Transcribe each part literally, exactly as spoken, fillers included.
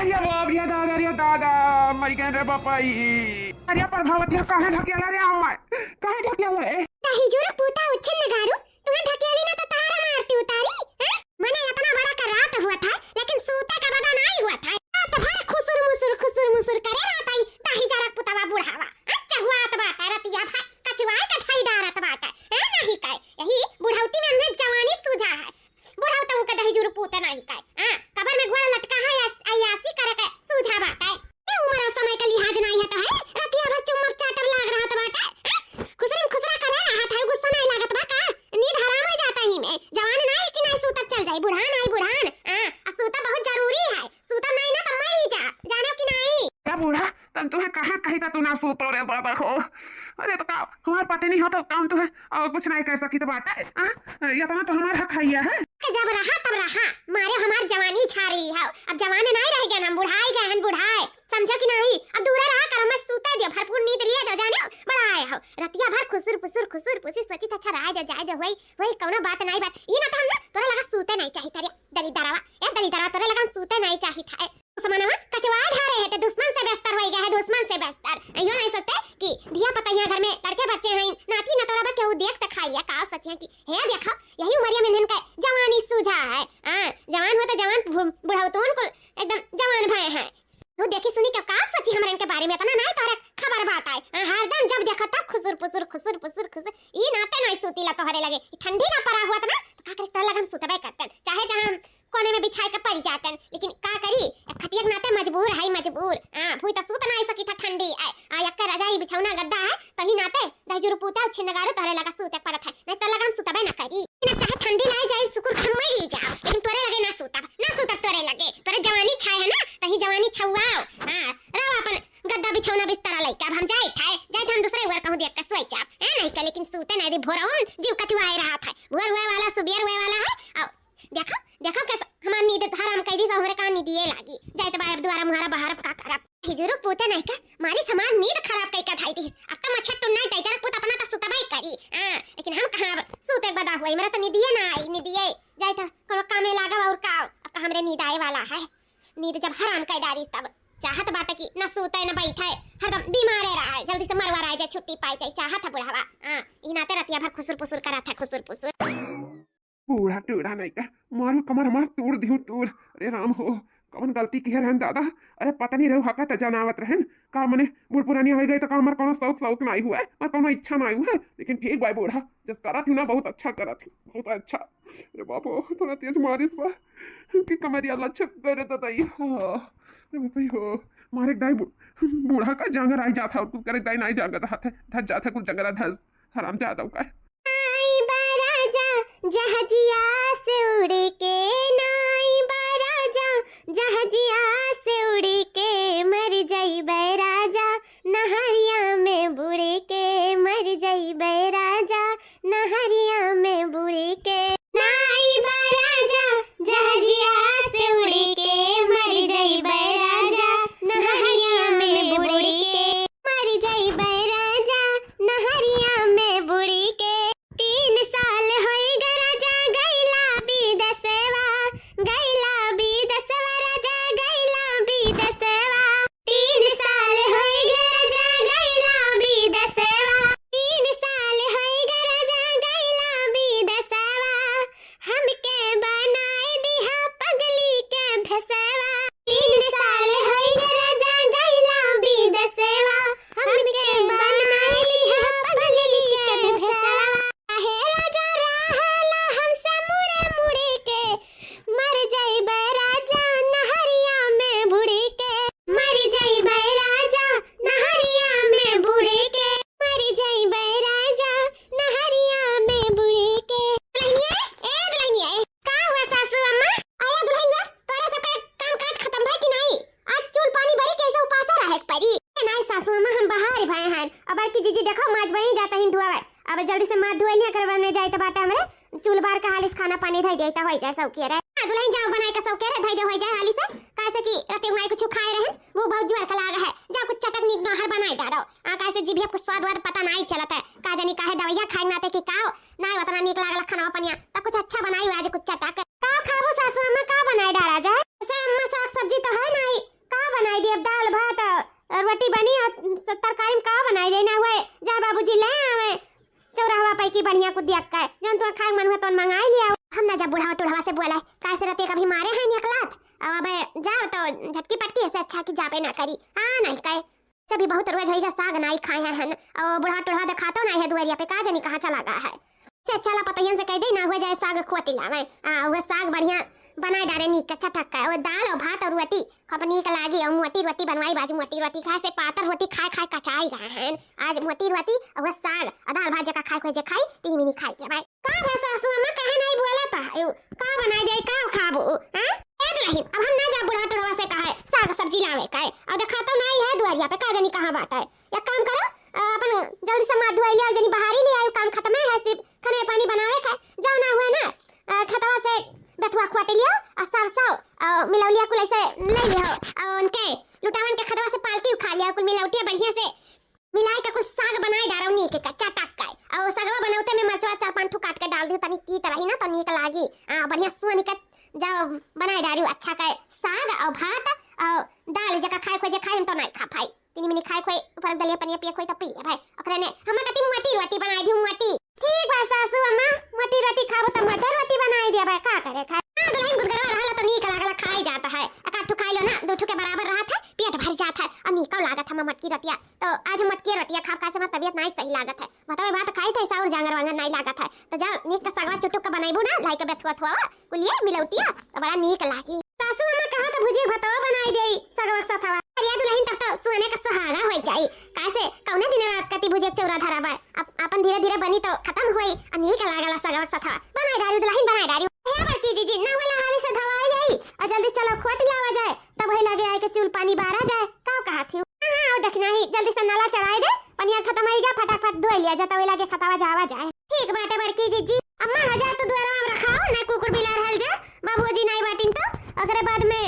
ये बाप रे दादा रे दादा, मर गए रे बापाई। अरे प्रभावती, काहे ढकेला रे अम्मा? काहे ढकेला रे? दहिजुर पूता उच्छिन्नगारू, तुहे ढकेली ना तो तहारा मारती उतारी, हैं? मने इतना बड़ा का रात हुआ था, लेकिन सूते का बदा नहीं हुआ था। रात भर खुसुर मुसुर, खुसुर मुसुर करे रहत है, दहिजरा पुतवा बुढ़ावा। अच्छा हुआ तो बात है, रतिया भर कचुआए के धई डारत बाटे, हैं? नहीं कहे, यही बुढ़ौती में हमरे जवानी सूझा है। बुढ़ऊ तो उनका दहिजुर पूत नहीं कहे। हाँ, कबर में गोड़ लटका है, अस-, अय्यासी करे के सूझा बाटे। ए उम्र और समय का लिहाज नहीं है तो है, रतिया भर चुम्मर चाटर लाग रहत बाटे। हाँ? खुसरिम खुसरा करे रहत है, गुस्सा नहीं लागत बा का? नींद हराम हो जाता ही में। जवान नहीं कि नहीं सूतब चल जाई, बुढ़ान आई बुढ़ान। हाँ, आ सूतब बहुत जरूरी है, सूतब नहीं ना तो मर ही जा, जानो कि नहीं? ए बूढ़ा, तन तुहे कहाँ कही था तू ना सूतो रे दादा हो। अरे तो का, हमार पति नहीं हो तो काम तुहे और कुछ नहीं कह सकी तो बात है, हाँ? इतना तो हमार हक है, है। कि जब रहा तब रहा, मारे हमार जवानी छा रही है, अब जवान नहीं रह गए, हम बुढ़ाए गए हैं, बुढ़ाए, समझो कि नहीं? अब दूर रहा कर, हमें सूते दियो, भरपूर नींद लिए दो, जाने बड़ा आए हो, रतिया भर खुसुर पुसुर, खुसुर पुसुर, सोची था अच्छा रहा जा, जाए जा, वही, वही कौनो बात नहीं बात, ये ना तो हम ना तोरा लगा सूते नहीं चाहिए था रे, दलिद्रवा, ए दलिद्रवा, तोरा लगा हम सूते नहीं चाहिए था, ए। समनवा कचवा ढारे है, ते दुश्मन से बेहतर होई गए है, दुश्मन से बेहतर। यो नहीं सोचते कि धिया पता यहाँ घर में लड़के बच्चे हैं, नाती नतोरा बा केहू देख त खाई लिया, का सोचिया कि हे देखो, यही उमरिया में इनका जवानी सूझा है। हाँ, जवान हो तो जवान, बु-, बुढ़ौतून को एकदम जवान भय है। तू देखी सुनी के का सोची हमरा इनके बारे में, इतना नहीं तोहरे खबर बात आए। हाँ, हरदम जब देखो तब खुसुर पुसुर, खुसुर पुसुर, खुसुर। ई नाते नहीं सूती ला तोहरे लगे। ई ठंडी ना पड़ा हुआ त ना, तो का करे, तोहरे लगे हम सुतबे करते। चाहे जहाँ हम कोने में बिछाए के पड़ जातन, लेकिन का करी, एक खटिया के नाते मजबूर है, मजबूर। हाँ, भुई त सूत ना सकी था ठंडी। आ, आ एक रजाई बिछौना गद्दा है, तही नाते दहिजुर पूता उच्छिन्नगारू तोहरे लगा सूते पड़त है, नहीं तो लगा हम सुतबे ना करी। ना चाहे ठंडी लाई जाए, सुकुर खम्मे ही जाओ, लेकिन तोरे लगे ना सूतब, ना सूतब तोरे लगे। तोरे जवानी छाए है ना, तही जवानी छुआओ। हाँ, रहो अपन गद्दा बिछौना बिस्तरा लइके, अब हम जाए थे, जाए थे हम दूसरे वर कहूँ देख के सोई जाब। ए नहीं का, लेकिन सूते नहीं दे, भोरौन जीव कचुआए रहा था। भोर हुए वाला, सुबेर हुए वाला है, आओ। देखो, देखो कैसे हमार नींद हराम कर दी, हमरे का नींद ये लागी। जाए तो बाहर, दोबारा मुहारा बाहर का करब। हिजुरु पूते नहीं का, मारी हमार नींद खराब कई का धाई दी। अब तो मच्छर टुन्ना टाइटर पूत अपना तो सुतबाई करी। हाँ, लेकिन हम कहाँ अब सूते बदा हुआ, मेरा तो नींदिए ना आई, नींदिए। जाए तो कोनो कामे लागब और का, अब तो हमरे नींद आए वाला है। नींद जब हराम कर डारी तब चाहत बाटे कि न सूते न बैठे, हरदम बीमारे रहे, जल्दी से मरवा रहे, जे छुट्टी पाए जाए, चाहत है बुढ़ावा। हाँ, ई नाते रतिया भर खुसुर पुसुर करत है, खुसुर पुसुर। बूढ़ा टूढ़ा नहीं का, मारू कमर हमार तोड़ दिहू तोड़। अरे राम हो, कौन गलती किहे रहन दादा? अरे पता नहीं रहू हका त जनावत रहन का, मने बूढ़ पुरानी हो गई तो का हमार कोनो शौक शौक नहीं हुआ, हमार कोनो इच्छा नहीं हुआ, लेकिन ठीक बा बूढ़ा, जस करत हूँ ना बहुत अच्छा करत हूँ, बहुत अच्छा। अरे बाप हो, थोड़ा तेज मारिस बा कि कमरिया लचक गए रे दादा, ये हाँ। अरे बाप रे हो, मारे दाई बू-, बूढ़ा का जांगर आई जात है, और कुछ करे दाई नहीं जांगर रहत है, धस जात है कुछ जंगरा धस, हराम जादा का। आई बा राजा जहाजिया से उड़ के, ना आई बा राजा जहाजिया से उड़ के, मर जाइबे राजा नहरिया में बुड़ के, मर जाइबे राजा नहरिया में बुड़ के। ना आई बा राजा जहाजिया से उड़ के, मर जाइबे राजा नहरिया में बुड़ के। मर जाइबे राजा नहरिया में बुड़ के। तीन साल होई ग राजा गइला बिदेसवा, गइला बिदेसवा राजा गइला बिदेसवा। तीन साल होई ग राजा गइला बिदेसवा, तीन साल होई ग राजा गइला बिदेसवा। हमके बनाए दिहा पगली के भेसवा। तीन साल होई ग राजा गइला बिदेसवा, हमके बनाए दिहा पगली के भेसवा। काहे राजा रहला हमसे मुड़े मुड़े के, मर जाइबे राजा नहरिया में बुड़ के। मर जाइबे राजा नहरिया में बुड़ के। मर जाइबे राजा नहरिया में बुड़ के। दुल्हनिया, ए दुल्हनिया, ए। का हुआ सासू अम्मा? अरे दुल्हनिया, तोरा सबका काम काज खत्म भा कि नहीं? आज चूल पानी बरी कैसे उपासा रहे के परी? ए नहीं सासू अम्मा, हम बाहर भए हैं। अब बड़की जीजी देखो, माज बही जाता ही धुआवे। अब जल्दी से माथ धोए लिया करवा, नहीं जाए तो बाटा हमरे चूल्हा बार का हाली से खाना पानी धई देता होई जाए सौकिया रे। हाँ, दुल्हन जाओ बनाए का सौकिया रे, धई दे होई जाए हाली से। काहे से कि राते माई कुछ खाए रहन, वो बहुत जुआर का लाग है। जाओ कुछ चटक नीक नहर बनाए डालो। आ, काहे से जीभिया कुछ स्वाद वाद पता नहीं चलत है। का जानी काहे दवाइया खाए नाते कि काओ, ना उतना नीक लागल खाना पनिया। तब कुछ अच्छा बनाई आज कुछ चटक। का खाबो सासू अम्मा, का बनाए डाला जाए? ऐसे अम्मा साग सब्जी तो है नहीं, कि बढ़िया कुछ दिया कहे, जौन तुहार खाए मन हुआ तौन मंगाई लिया। हम ना जब बुढ़वा टुढ़वा से बोला, काहे से रतिया कभी मारे हैं एक लात, अब अबे जाओ तो झटकी पटकी, ऐसे अच्छा कि जाबे ना करी। हाँ नहीं कहे, सभी बहुत रोज होइगा साग नाई खाए हैं, और बुढ़वा टुढ़वा देखातो नाई है दुआरिया पे, का जानी कहाँ चला गया है। से अच्छा ला पतोहियन से कह दे ना हुआ जाए साग खोटी लावे, आ, वह साग बढ़िया बनाए डारे नीक चटक का, वो दाल और भात और रोटी खूब नीक लागी, और मोटी रोटी बनवाई, बाजू मोटी रोटी खाए से पातर रोटी खाए खाए कचाई गए हैं। आज मोटी रोटी और वह साग और दाल भात जका खाए खोजे खाई, तीन मिनी खाई के भाई। का भा सासू अम्मा, काहे नाई बोलत है? का बनाई दे, का खाबू? हैं? ए दुलहिन, अब हम ना जा बुढ़वा टुढ़वा से कहे साग सब्जी लावे के। अब देखा तो नाई है दुआरिया पे, का जानी कहाँ बाटे। एक काम करो, अ, अपन जल्दी से माथ धोई लिया, जनी बहारी लिया, काम खत्म है, सिर्फ खाने पानी बनावे के। जाओ ना हुआ ना, अ, खेतवा से बथुआ खोट लियो, और सरसों, और मिलौलिया कुल ऐसे ले लियो, और उनके लुटावन के खेतवा से पालकी उखा लिया, कुल मिलौटिया बढ़िया से मिलाए के कुछ साग बनाए डारो नीक का चटक के। और सगवा बनौते में मरचवा चार पांच ठो काट के डाल दियो, तनी तीत रही ना तो नीक लागी। आ, बढ़िया सुन के जब बनाए डारी अच्छा के साग और भात और दाल, जका खाए खोजे खाए, हम तो नहीं खा पाई। तीन मिनी खाए खोए, ऊपर दलिया पनिया पिए खोए तो पी ले भाई। ओकरे ने हम कती मोटी रोटी बनाए दियो, मोटी। ठीक बा सासू अम्मा, मोटी रोटी खाबो तो मोटे रोटी बनाए दिया भाई, का करे खाए। हाँ, दुलहिन गुदगरवा रहला तो नीक लागला, खाए जाता है। एक आध ठो खाए लो ना, दो ठो के बराबर रहत है, पेट भर जात है, और नीको लागत है मोटकी रोटिया। तो आज हम मोटकी रोटिया खाब, काहे से हमार तबियत नाई सही लागत है। बताओ, बात खाई थे, साउर जांगर वांगर नाई लागत है। तो जा, नीक का सगवा चुटुक का बनाइबू ना, लाई के बेथुआ थुआ, कुलिए मिलौटिया, तो बड़ा नीक लागी। सासू अम्मा कहा तो भुजिया भतवा बनाई देई, सगवा सथवा। अरे दुलहिन, तब तो सुने का सुहागा होई जाई। काहे से कौने दिन रात कती भुजिया चौरा धरा बा। अप-, अपन धीरे धीरे बनी तो खत्म होई। आ नीक लागला सगवा सथवा। बनाई डारी दुलहिन, बनाई डारी। हे बड़की जीजी, ना वाला हाली से धवाई जाई। और जल्दी चलो खोट लावा जाए। तब वही लगे आए के चूल पानी बारा जाए। का कहा थी? हाँ, हाँ, और देखना ही, जल्दी से नाला चढ़ाई दे। पनिया खत्म होई गया, फटाफट धोई लिया जाता, वही लगे खतावा जावा जाए। ठीक बाटे बड़की जीजी। अम्मा, हो जा तू दुआरा में रखाओ, ना कुकुर बिलार हल जा, बाबूजी नाई बाटिन तो। ओकरे बाद में,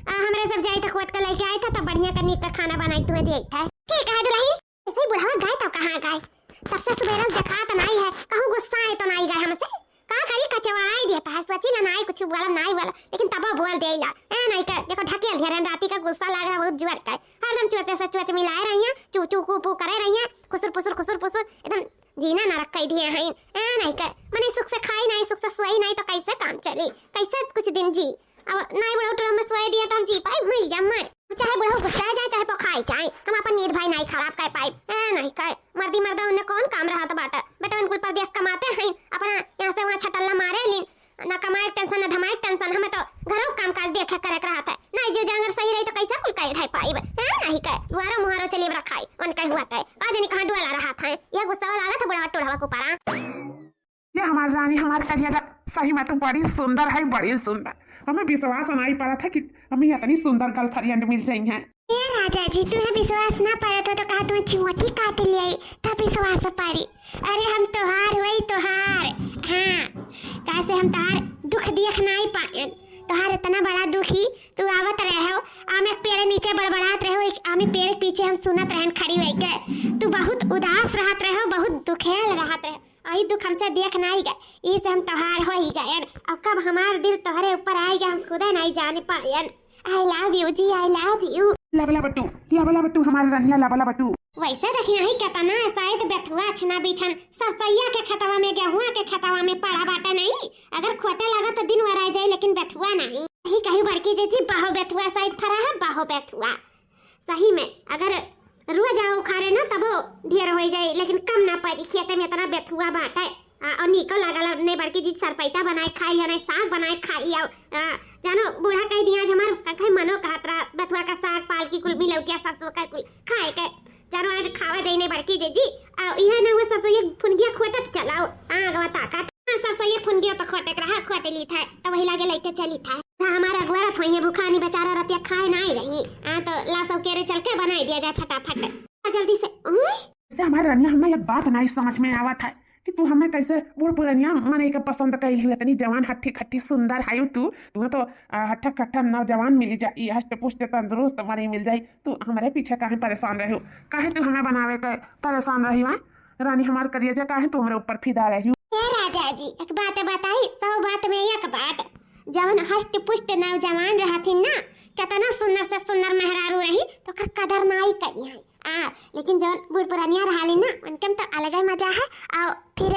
आ, हमरे सब जाई त खोट के लेके आई था, तब बढ़िया कनी का खाना बनाई तुम्हें दे था। ठीक है दुलहिन। ऐसे ही बुढ़वा गए तो कहाँ गए? सबसे सुबेरे से देखात नाई है, कहूँ गुस्सा आए तो नाई गए हमसे। का करी, कचवाई देता है, सोची ना नाई कुछ बोला, नाई बोला, लेकिन तबो बोल देला। ए नाई का, देखो ढकेल दिया रहन, राती का गुस्सा लाग रहा बहुत जोर का। हरदम चोचे से चोच मिलाए रही है, चू चू कू पू करे रही है, खुसुर पुसुर, खुसुर पुसुर, एकदम जीना नरक कई दिए हैं। ए नाई का, मने सुख से खाई नाई, सुख से सोई नाई तो कैसे काम चली, कैसे कुछ दिन जी? अब नाई बुढ़ऊ टोरा में सोए दिया तो हम जी पाई, मर जा मर। चाहे बुढ़ऊ गुस्सा जाए, चाहे पोखाई जाए, हम अपन नींद भाई नाई खराब कर पाई। ए नाई का, मर्दी मर्दा उन्हें कौन काम रहत बाटे? बेटवन कुल परदेस कमाते हैं, अपना यहाँ से वहाँ छटल्ला मारे लीन, ना कमाए के टेंशन, ना धमाए के टेंशन। हमें तो घरों काम काज देखे करे के रहत है। नाई जो जांगर सही रही तो कैसे कुल कहे धाई पाइब? हैं? नहीं कहे, दुआरो मुहारो चलिए रखाई, उनके हुआ तय। का जानी कहाँ डोला रहत है। यह गुस्सा वाला लागत है बुढ़वा टोढ़वा को पारा। ये हमार रानी, हमार करेजा, सही में तू बड़ी सुंदर है, बड़ी सुंदर। हमें विश्वास नहीं पड़त है कि हमें इतनी सुंदर गर्लफ्रेंड मिल जाई है। ए राजा जी, तुम्हें विश्वास ना पड़त हो तो कहा तुम्हें चोटी काट ले, तब विश्वास पड़ी। अरे हम तोहार होई तोहार, हाँ, काहे से हम तोहार दुख देख नाई पाएन। तोहार इतना बड़ा दुखी, तू आवत रहे हो, आमे के पेड़ नीचे बड़बड़ात रहे हो, एक आमे पेड़ के पीछे हम सुनत रहन खड़ी होई के। तू बहुत उदास रहत रहे हो, बहुत दुखेल रहत रहे हो, अही दुख हमसे देख नाई गए, ई से हम तोहार होई गएन। और कब हमार दिल तोहरे ऊपर आई गए, हम खुदे नाई जाने पाएन। I love you जी, I love you। लबला बट्टू, लबला बट्टू, हमार रनिया लबला बट्टू। वैसे देखी नहीं केतना शायद बेथुआ छना बिछन सरसैया के खेतवा में, गेहुआ के खेतवा में पड़ा बाटे नहीं। अगर खोटे लगा तो दिन भर आ जाए, लेकिन बेथुआ नहीं। यही कही बड़की जीजी, बहु बेथुआ शायद फरा है, बहु बेथुआ। सही में अगर रोज आओ उखाड़े ना तबो ढेर हो जाए, लेकिन कम ना पड़ी। खेते में इतना बेथुआ बाटे। आ, और नीको लागल, अपने बड़की जी सरपैता बनाए खाई लिया, नहीं साग बनाए खाई लिया। आ, जानो, बूढ़ा कह दिया, आज हमार कहीं मनो कहत रहा, बथुआ का साग, पालकी कुल, मिलौटिया, सरसों का कुल खाए के। जानो, आज खावा जाई नहीं बड़की जी जी। आ, इहे ना हुआ सरसों ये फुनगिया खोटत चलाओ, आग बता का। हाँ, सरसों ये फुनगिया तो खोटे के रहा, खोटे ली था, तो वही लागे लेते चली था। हाँ, हमारा अगुआरत होई है, भूखानी बेचारा रतिया खाए ना आई रही। आ, तो ला सब केरे चल के बनाई दिया जाए फटाफट। आ, जल्दी से, उई। से हमार रनिया, हमें एक बात नहीं समझ में आवत है कि तू हमें कैसे बूढ़ पुरनिया मने के पसंद कैली हो, इतनी जवान हट्ठी खट्ठी सुंदर है तू। तू तो, आ, हट्ठा कट्ठा नौजवान मिल जाई, हष्ट पुष्ट तंदुरुस्त मने मिल जाई। तू हमारे पीछे काहे परेशान रही हो? काहे तू हमें बनावे के परेशान रही हो? रानी हमार करेजा, काहे तू हमारे ऊपर फिदा रही हो? ए राजा जी, एक बात बताई, सौ बात में एक बात, जवन हष्ट पुष्ट नौजवान रहथिन ना, कितना सुंदर से सुंदर मेहरारू रही, तो ओकर कदर नाई करी है। आ, लेकिन जवन बूढ़ पुरनिया रहली ना, उनके में तो अलग ही मजा है। और फिर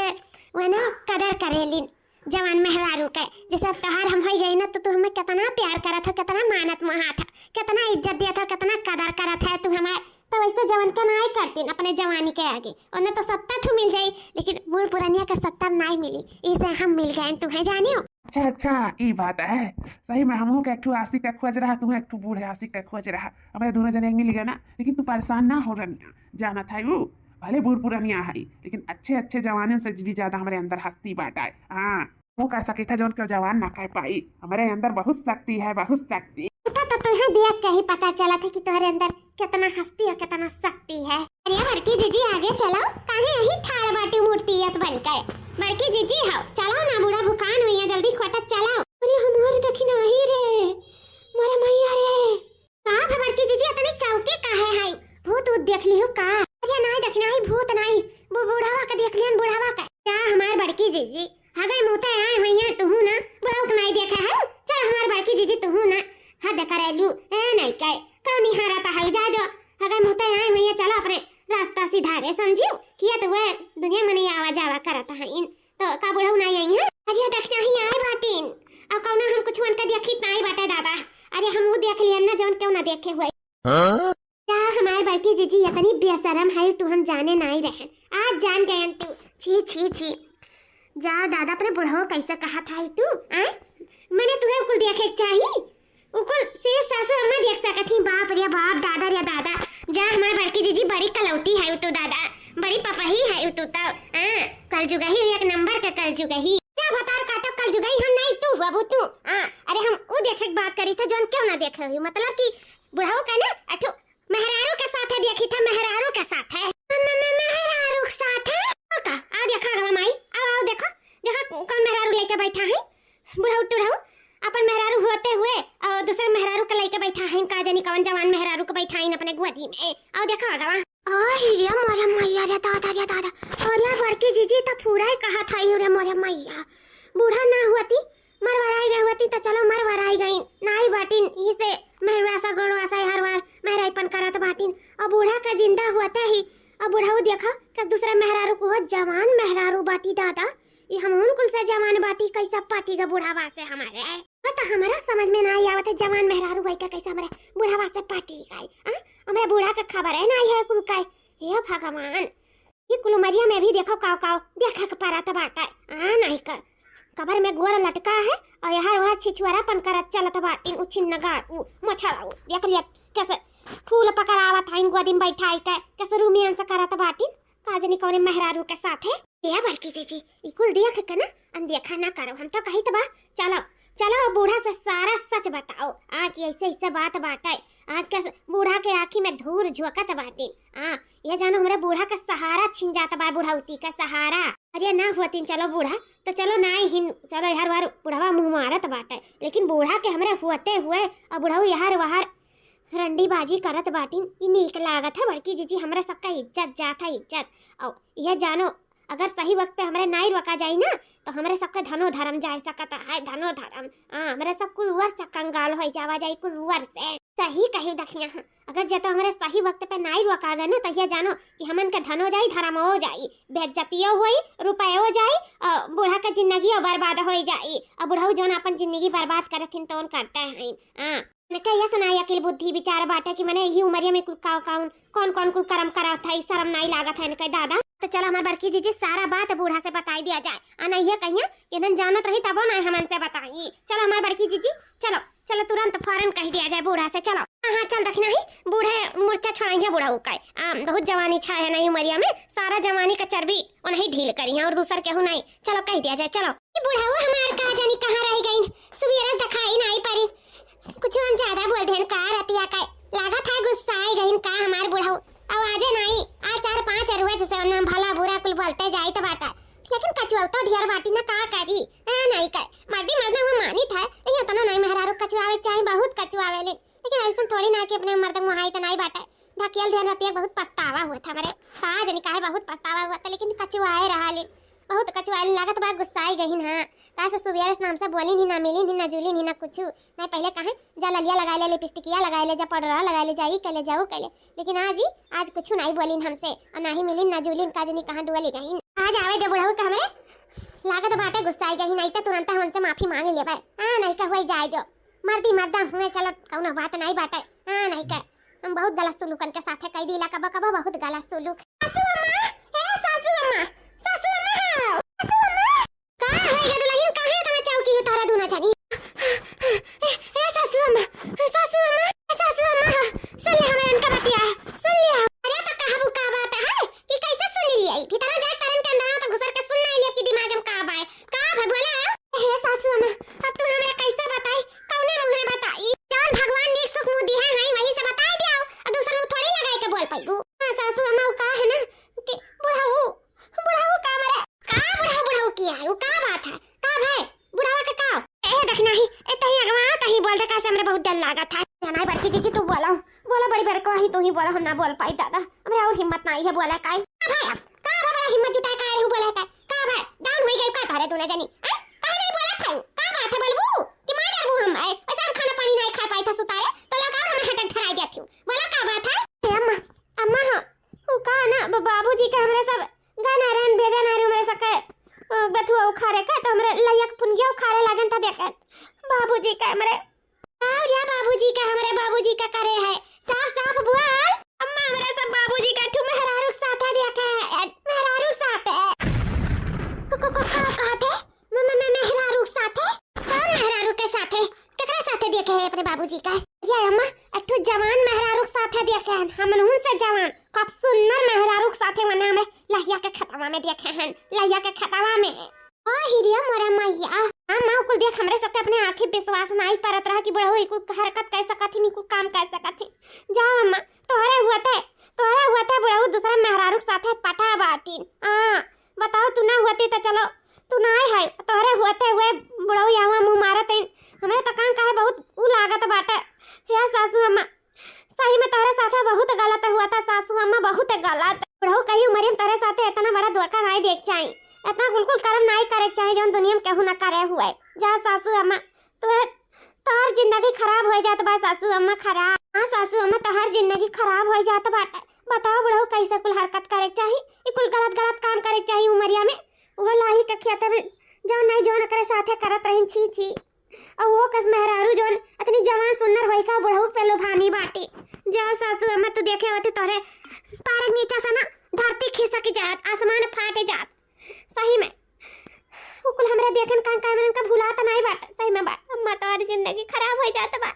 वह ना कदर करेलिन जवान मेहरारू के। जैसे अब तोहार हम होइ गई ना, तो तू हमें कितना प्यार करत हो, कितना मानत मोहात हो, कितना इज्जत दियत हो, कितना कदर करत है तू हमार। तो वैसे जवान के नाई करतीन अपने जवानी के आगे। उन्हें तो सत्तर ठू मिल जाई, लेकिन बूढ़ पुरनिया के सत्तर नाई मिली। इसे हम मिल गए, तू है जानियो। अच्छा, अच्छा, ई बात है। सही में हमहू के एक ठू आशिक के खोज रहा, तू एक ठू बूढ़े आशिक के खोज रहा। हमारे दोनों जने मिल गए ना, लेकिन तू परेशान ना हो रनिया। जानत है ऊ, भले बूढ़ पुरनिया है, लेकिन अच्छे अच्छे जवानन से भी ज्यादा हमारे अंदर हस्ती बाटा है। हाँ, वो कर सकी था जौन के जवान ना कह पाई। हमारे अंदर बहुत शक्ति है, बहुत शक्ति। तो, तो तुहे देख के ही पता चला था कि तोहरे अंदर कितना हस्ती और कितना शक्ति है। अरे बड़की जीजी, आगे चलाओ, काहे यही ठाड़ बाटी मूर्ति यस बन के? बड़की जीजी, हाओ चलाओ ना, बूढ़ा भुकान हुई है, जल्दी खोटा चलाओ। अरे हमारे दखिनाही रे, मोरे मैया रे। का भा बड़की जीजी, इतनी चौकी काहे है? भूत ऊत देख लिहू का? अरे नाई दखिनाही, भूत नाई, वो बूढ़ावा का देख लिहन, बूढ़ावा का। का हमार बड़की जीजी हगई मुते आए हुई है, तुहू ना बुढ़ऊ के नाई देखे है। चल हमार बड़की जीजी, तुहू ना हद करेलू। ए नाई के, कौन निहारता है, जा दो। हगई मुते आए हुई है, चलो अपने रास्ता सिधारे, समझियो? किया तो वह दुनिया में नहीं आवा जावा करता है इन, तो का बुढ़ऊ नाई आई है? अरे दखिनाही आए बाटिन, अब कौना हम कुछ उनका देखित नाई बाटे दादा। अरे हम वो देख लिया ना जौन क्यों ना देखे हुए। हाँ? का हमार बड़की जीजी इतनी बेशरम है, तू हम जाने नाई रहन, आज जान गयन तू। छी, छी, छी। जा दादा, अपने बुढ़ऊ कैसे कहा था तू, आ? मने तुहे कुल देखे के चाही, उकुल सिर्फ सासू अम्मा देख सकत ही। बाप रे बाप, दादा रे दादा, जा हमार बड़की जीजी बड़ी कलौती है तू दादा, बड़ी पपही है तू तो, आ? कलजुगही एक नंबर का कलजुगही। जा भतार काटो कलजुगही, हम नाई तू बाबू तू, आ? अरे हम उ देखे के बात करी था जौन क्यों ना देखे हुई, मतलब कि बुढ़ऊ का ना अठो मेहरारू के साथे देखी था, मेहरारू के साथे। म-, म-, म-, मेहरारू के साथे? और का? आओ देखा गवा माई, आओ, आओ देखो, देखो कौन मेहरारू लेके बैठा है, बुढ़ऊ टुढ़ऊ अपन मेहरारू होते हुए और दूसरे मेहरारू के लेके बैठा है, का जानी कौन जवान मेहरारू के बैठा है अपने गोदी में। आओ देखा गवा। ओ ही रे मोरे मैया रे दादा रे दादा, और या बड़की जीजी तो पूरा ही कहा था यू रे मोरे मैया, बूढ़ा ना हुआ थी मरवराई गई होती तो चलो मरवराई गई, नाई बाटिन, इसे मेहरवासा गोड़वासा हर बार मेहराईपन करत बाटिन। और बूढ़ा का जिंदा हुआ था ही, और बूढ़ऊ देखा कि दूसरा मेहरारू को हो, जवान मेहरारू बाटी दादा, ये हम उन कुल से जवान बाटी, कैसा पाटी का बूढ़ावा से हमारे। वो तो हमारा समझ में ना आवत है, जवान मेहरारू भाई का कैसे हमारे बूढ़ावा से पाटी गई, आ? हमारे बूढ़ा का खबर है ना, ये कुल का, हे भगवान। ये कुल उमरिया में भी देखो काव काव देखे के परत बाटे। आ नहीं कर, कबर में गोड़ लटका है और यहाँ वहाँ छिछुआरापन करत चलत बाटिन। उछिन नगाड़ उ मछड़ा उ देख लिया कैसे फूल पकड़ावत है, गोदी में बैठाई के कैसे रोमांस करत बाटिन। का जानी कौने मेहरारू के साथे। ए बड़की जीजी, ई कुल देख के ना अनदेखा ना करो, हम तो कहित बा, चलो, चलो बूढ़ा से सारा सच बताओ, आ कि ऐसे ऐसे बात बाटे, आ के बूढ़ा के आँखी में धूर झोंकत बाटे। आ, ये जानो हमरे बूढ़ा का सहारा छिन जात बा, बुढ़ौती का सहारा। अरे ना हुअतिन चलो बूढ़ा, तो चलो ना ही, चलो हर बार बुढ़वा मुँह मारत बाटे, लेकिन बूढ़ा के हमरे हुअते हुए और बुढ़ऊ यहर वहर रंडीबाजी करत बाटिन, ई नीक लागत है बड़की जीजी, हमरा सबका इज्जत जात है इज्जत। और यह जानो, अगर सही वक्त पे हमरे नाई रोका जाई ना, तो हमरे सबके धनो धर्म जाए सकत है, धनो धर्म। हाँ, हमरे सब कुल वर से कंगाल हो जावा जाई, कुल वर से। सही कही दखिया, हाँ, अगर जे तो हमरे सही वक्त पे नाई रोका गए ना, तो यह जानो कि हमन के धनो जाई, धर्म हो जाई, बेइज्जतियो होई, रुपयो जाई, और बूढ़ा के जिंदगी बर्बाद हो जाई। और बुढ़ऊ जौन अपन जिंदगी बर्बाद करत हिन, तौन करते हैं। हाँ। इनके यह सुनाई अकिल बुद्धि विचार बाटे कि मने यही उमरिया में कुल का-, कौन, कौन, कौन कुल करम करत है, शर्म नाई लागत है इनके दादा। तो चलो हमार बड़की जीजी सारा बात बूढ़ा से बताई दिया जाए। आ नहीं ये कहिया कि इन्हन जानत रही तबो नाई हमन से बताई। चलो हमार बड़की जीजी, चलो, चलो तुरंत फौरन कह दिया जाए बूढ़ा से, चलो। हाँ, हाँ, चल दखिनाही, बूढ़े मुर्चा छोड़ाई है बूढ़ा उकाई। आ, बहुत जवानी छा है नहीं उमरिया में, सारा जवानी का चर्बी उन्हीं ढील करी है और दूसर केहू नहीं। चलो कह दिया जाए, चलो। ई बुढ़ऊ हमार का जानी कहाँ रह गईन, सुबेरा देखाई नाई परी। कुछ हम ज्यादा बोल देन का रतिया का, लागत है गुस्सा आई गईन का हमार बुढ़ऊ। आवाजे नाई, आ चार पांच अरुआ जैसे उन्हें भला बुरा कुल बोलते जाई तो बाटा, लेकिन कचुअल तो ढेर बाटी ना का करी। हाँ नाई कर, मर्दी मर्द में वो मानी था, लेकिन इतना नाई मेहरारू कचुआवे चाहे, बहुत कचुआवे ले, लेकिन ऐसा थोड़ी ना कि अपने मर्द में हाई तो नाई बाटा। ढकेल दिहन रतिया, बहुत पछतावा हुआ था हमरे। का जानी काहे बहुत पछतावा हुआ था, लेकिन कचुआए रहा ले, बहुत कचुआए लागत बा, गुस्साई गईन। हाँ, का से सुबेरे से हमसे बोलिन ही ना, मिलिन ही ना, जुलिन ही ना कुछ। नहीं पहले कहे जा ललिया लगाए ले, लिपस्टिकिया लगाए ले, जा पाउडरा लगाए ले, जा ई कैले, जा ऊ कैले, लेकिन आज ही, आज कुछ नहीं बोलिन हमसे और ना ही मिलिन ना जुलिन, का जानी कहाँ डुअली गईन। आज आवे दे बुढ़ऊ के हमरे, लागत बाटे गुस्साइ गई, नाहीं त तुरंत हमसे माफी माँग लेबे। हाँ, नाहीं का हुई जाए जो। मर्दी मर्दा हुए, चलो कौनो बात नाहीं बाटे। हाँ, नाहीं का हम बहुत गलत सुलूकन के साथे कई दीला, कबो कबो बहुत गलत सुलूक। सासू अम्मा, ए सासू अम्मा, सासू अम्मा, सासू अम्मा। का है ये दुल्हन, काहे इतना चौकी है तारा दूना जानी? ए, ए सासू अम्मा, ए सासू अम्मा, ए सासू अम्मा, सुन ले हमारे इनका बतिया, सुन ले। अरे तो कहबू का बात है कि कैसे सुन लिए? भीतर जाए करन के अंदर तो घुसर के सुन नहीं लिए कि दिमाग में का बाय। का भा बोला? हे सासू अम्मा, अब तू हमरा कैसे बताई, कौने मुँहे बताई? जौन भगवान नीक सुख मुँह दिहे हैं, वही से बताई दियो, और दूसर मुँह थोड़ी लगाई के बोल पाइबू। हाँ सासू अम्मा, वो का है ना कि बुढ़ऊ, बुढ़ऊ का मरे, का बुढ़ऊ, बुढ़ऊ किया है, वो का बात है, का भाई, बुढ़ावा के का? ए दखिनाही, ए तही अगवा, तही बोल दे, कैसे हमरे बहुत डर लागत है। नहीं बड़की जीजी, तू बोलो, बोलो बड़ी बड़को ही, तू ही बोलो, हम ना बोल पाई दादा, हमरे और हिम्मत नहीं है बोले काई। का भाई, अब का भा बड़ा हिम्मत जुटाए का रहू बोले काई? का भाई, down होई गई का तोहरे दूना जनी? हैं? काहे नहीं बोलत है? का बात है बोलबू? कि मार डरबू हम? ऐ, ऐसा हम खाना पानी नहीं खा पाई था सुतारे, तो लगा हम हटन धराई देती हूँ। बोला का बात है? ए अम्मा, अम्मा हाँ, वो का ना ब-, बाबूजी के हमरे सब गाना रहन भेजा ना रे हमरे सके, अ, बथुआ उखाड़े का, तो हमरे लइया के पुनगिया उखाड़े लागन था देखे। बाबूजी के हमरे और या बाबूजी का, हमरे बाबूजी का करे है। साफ साफ बोल। अम्मा, हमरे सब बाबूजी का ठू मेहरारू के साथे देखे है, मेहरारू के साथे। को, को, को, का कहत है? म-, म-, म-, मेहरारू के साथे? कौन मेहरारू के साथे? केकरा साथे देखे है अपने बाबूजी का? ये अम्मा, एक ठू जवान मेहरारू के साथे देखे हैं, हमनहुन से जवान, खूब सुन्नर मेहरारू के साथे मने हमरे लहिया के खेतवा में देखे हैं, लहिया के खेतवा में। ओ हिरिया मोरा मैया, हाँ माँ, कुल देख, हमरे सबके अपने आँखी विश्वास नाई परत रहा कि बुढ़ऊ ई कुल हरकत कर सकत ही, ई कुल काम कर सकत ही। जाओ अम्मा, तोहरे हुअते, तोहरे हुअते बुढ़ऊ दूसरा मेहरारू के साथे पटा बाटिन। हाँ, बताओ, तू ना हुअती तो चलो, तू ना आए है, तोहरे हुअते हुए बुढ़ऊ यहाँ मुँह मारत है। हमरे तो कान काहे बहुत उ लागत बाटे। हे सासू अम्मा, सही में तोहरे साथे बहुत गलत हुआ था सासू अम्मा, बहुत गलत। बुढ़ऊ कही उमरिया में तोहरे साथे इतना बड़ा धोखा नाई देख चाही, इतना कुल कुल कर्म नाई करे चाही जौन दुनिया में केहू ना करे हुए। जा सासू अम्मा, तोहरे, तोहर जिंदगी खराब हो जात बा सासू अम्मा, खराब। हाँ सासू अम्मा, तोहर जिंदगी खराब हो जात बाटे। बताओ बुढ़ऊ, कैसे कुल हरकत करे चाही, ई कुल गलत गलत काम करे चाही उमरिया में। वो लाही के खेते में जौन नहीं जौन ओकरे साथे करत रहिन, छी छी। और वो कस मेहरारू जौन इतनी जवान सुंदर होई का बुढ़ऊ पे लोभानी बाटी। जा सासू अम्मा, तू देखे होती तोहरे पारक नीचा से ना धरती खिसक जात, आसमान फाट जात। सही में, वो कुल हमरे देखन कान कान में उनका भुलात नाई बाटे। सही में बात, अम्मा तोहरी जिंदगी खराब हो जात बा।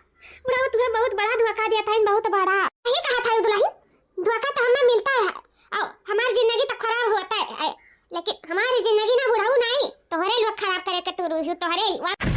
बुढ़ऊ तुहे बहुत बड़ा धोखा दिया था, बहुत बड़ा। यही कहा था दुल्हन, धोखा तो हमें मिलता है, और हमारी जिंदगी तो खराब होता है, है, लेकिन हमारी जिंदगी ना बुढ़ऊ नाई, तोहरे लोग खराब करे के तू रूही, तोहरे लोग।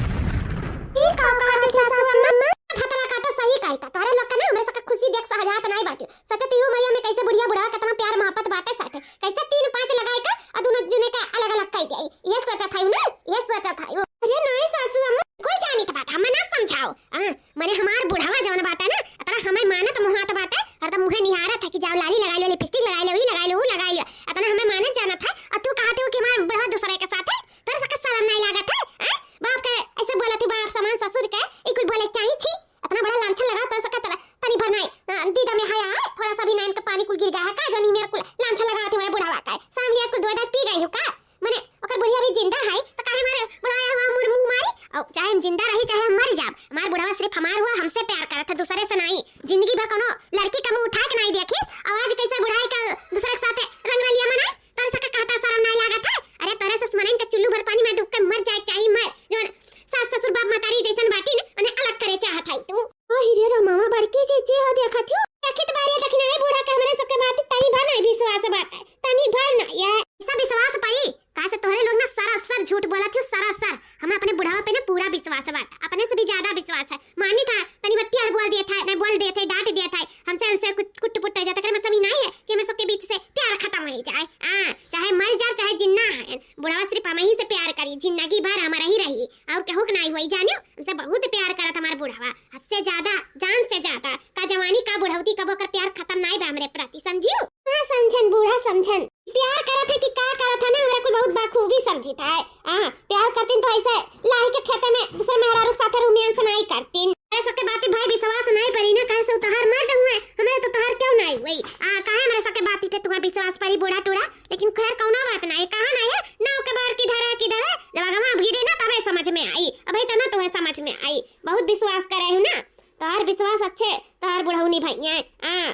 ई का कहत है सासू अम्मा? भतरा का तो सही कहता, तोहरे लोग का ना हमरे सबके खुशी देख सहजात नाई बाटे। सोचत ही उमरिया में कैसे बुढ़िया बुढ़वा कितना प्यार मोहब्बत बाटे साथे, कैसे तीन पाँच लगाए का और दोनों जने का अलग अलग कर दिया। ये सोचत है ना, ये सोचत है। अरे नहीं सासू अम्मा, कोई जानी तो बात हमें ना समझाओ। हाँ, माने हमार बुढ़वा जवन बाटे ना, इतना हमें मानत मोहात बाटे, हरदम मुँहे निहारत है कि जाओ लाली लगाई लो, लिपस्टिक लगाई लो, ई लगाई लो, ऊ लगाई लो, इतना हमें मानत जानत है। और तू कहते हो कि हमार बुढ़वा दूसरे के साथ है, तोरे सबके शर्म नहीं लागत है? हाँ? बाप के ऐसे बोलत ही, बाप समान ससुर के, ई कुल बोले के चाही, छी। इतना बड़ा लांछन लगा तो सका तनी, तनी भर नाई, अ, दीदा में हया है, थोड़ा सा भी ना इनका पानी कुल गिर गया है का, जानी मेरा कुल लांछन लगा थे मेरे बुढ़ावा का है। सामने इसको दो दांत पी गई हो का? मने ओकर बुढ़िया भी जिंदा है, तो काहे मारे बुढ़ावा हुआ मुड़ मुंह मारी? और चाहे हम जिंदा रही, चाहे हम मर जाब, हमार बुढ़ावा सिर्फ हमार हुआ, हमसे प्यार करत है, दूसरे से नहीं। जिंदगी भर कोनो लड़की का मुंह उठा के नहीं देखी, और आज कैसे बुढ़ाई का दूसरे के साथ रंग रलिया मनाई? तोरे सबके कहता शर्म नहीं लागत है? अरे तोरे से मनन के चुल्लू भर पानी में डूब के मर जाए चाही मर, जो सास ससुर बाप मतारी जैसन बाटी न, उन्हें अलग करे चाहत है तू। ओ हिरे रो मामा बड़की जीजी हो देखत हो। देखित बारी दखिनाई बूढ़ा के हमरे सबके बात तनी भर नहीं विश्वास बाटे, तनी भर ना। ये सब विश्वास पड़ी, काहे से तोहरे लोग ना सरासर झूठ बोलत हो, सरासर। हमें अपने बुढ़ावा पे ना पूरा विश्वास बाटे, अपने से भी ज्यादा विश्वास है। मानी था, तनी बतिया बोल दिए था, नहीं बोल दिए थे, डांट दिए था, हमसे, हमसे कुछ कुट पुट हो जाता, एकर मतलब ई नहीं है कि हमें सबके बीच से प्यार खत्म हो जाए। हाँ, चाहे मर जाओ, चाहे जिन्ना है, बुढ़ावा सिर्फ हम ही से प्यार करी, जिंदगी भर हमारा ही रही, और केहू के नहीं होई, जानियो। हमसे बहुत प्यार करत हमार बुढ़ावा, हद से ज्यादा, जान से ज्यादा। का जवानी का बुढ़ौती, कबो ओकर प्यार खत्म नहीं बा हमरे प्रति, समझियो? हाँ, समझन बूढ़ा, समझन। प्यार करत है कि का करत है ना, हमरा कुल बहुत बखूबी समझित है। हाँ, प्यार करतीन तो ऐसे लाही के खेते में दूसरे मेहरारू के साथ रोमांस नहीं करतीन। हमरा सबके बाती भाई विश्वास नहीं पड़ी ना, काहे से उ तोहार मर्द हुए, हमें तो तोहार क्यों नहीं हुई? आ, काहे हमरा सबके बाती पे तुम्हार विश्वास पड़ी बूढ़ा टूढ़ा? लेकिन खैर कौनो बात नहीं, कहा नहीं है, नाव के बार किधर है, किधर जब अगवा गिरी ना तबे समझ में आई, अबही तो ना तुम्हें समझ में आई। बहुत विश्वास करे हूँ ना, तोहार विश्वास अच्छे तोहार बुढ़ऊ निभइया। हाँ,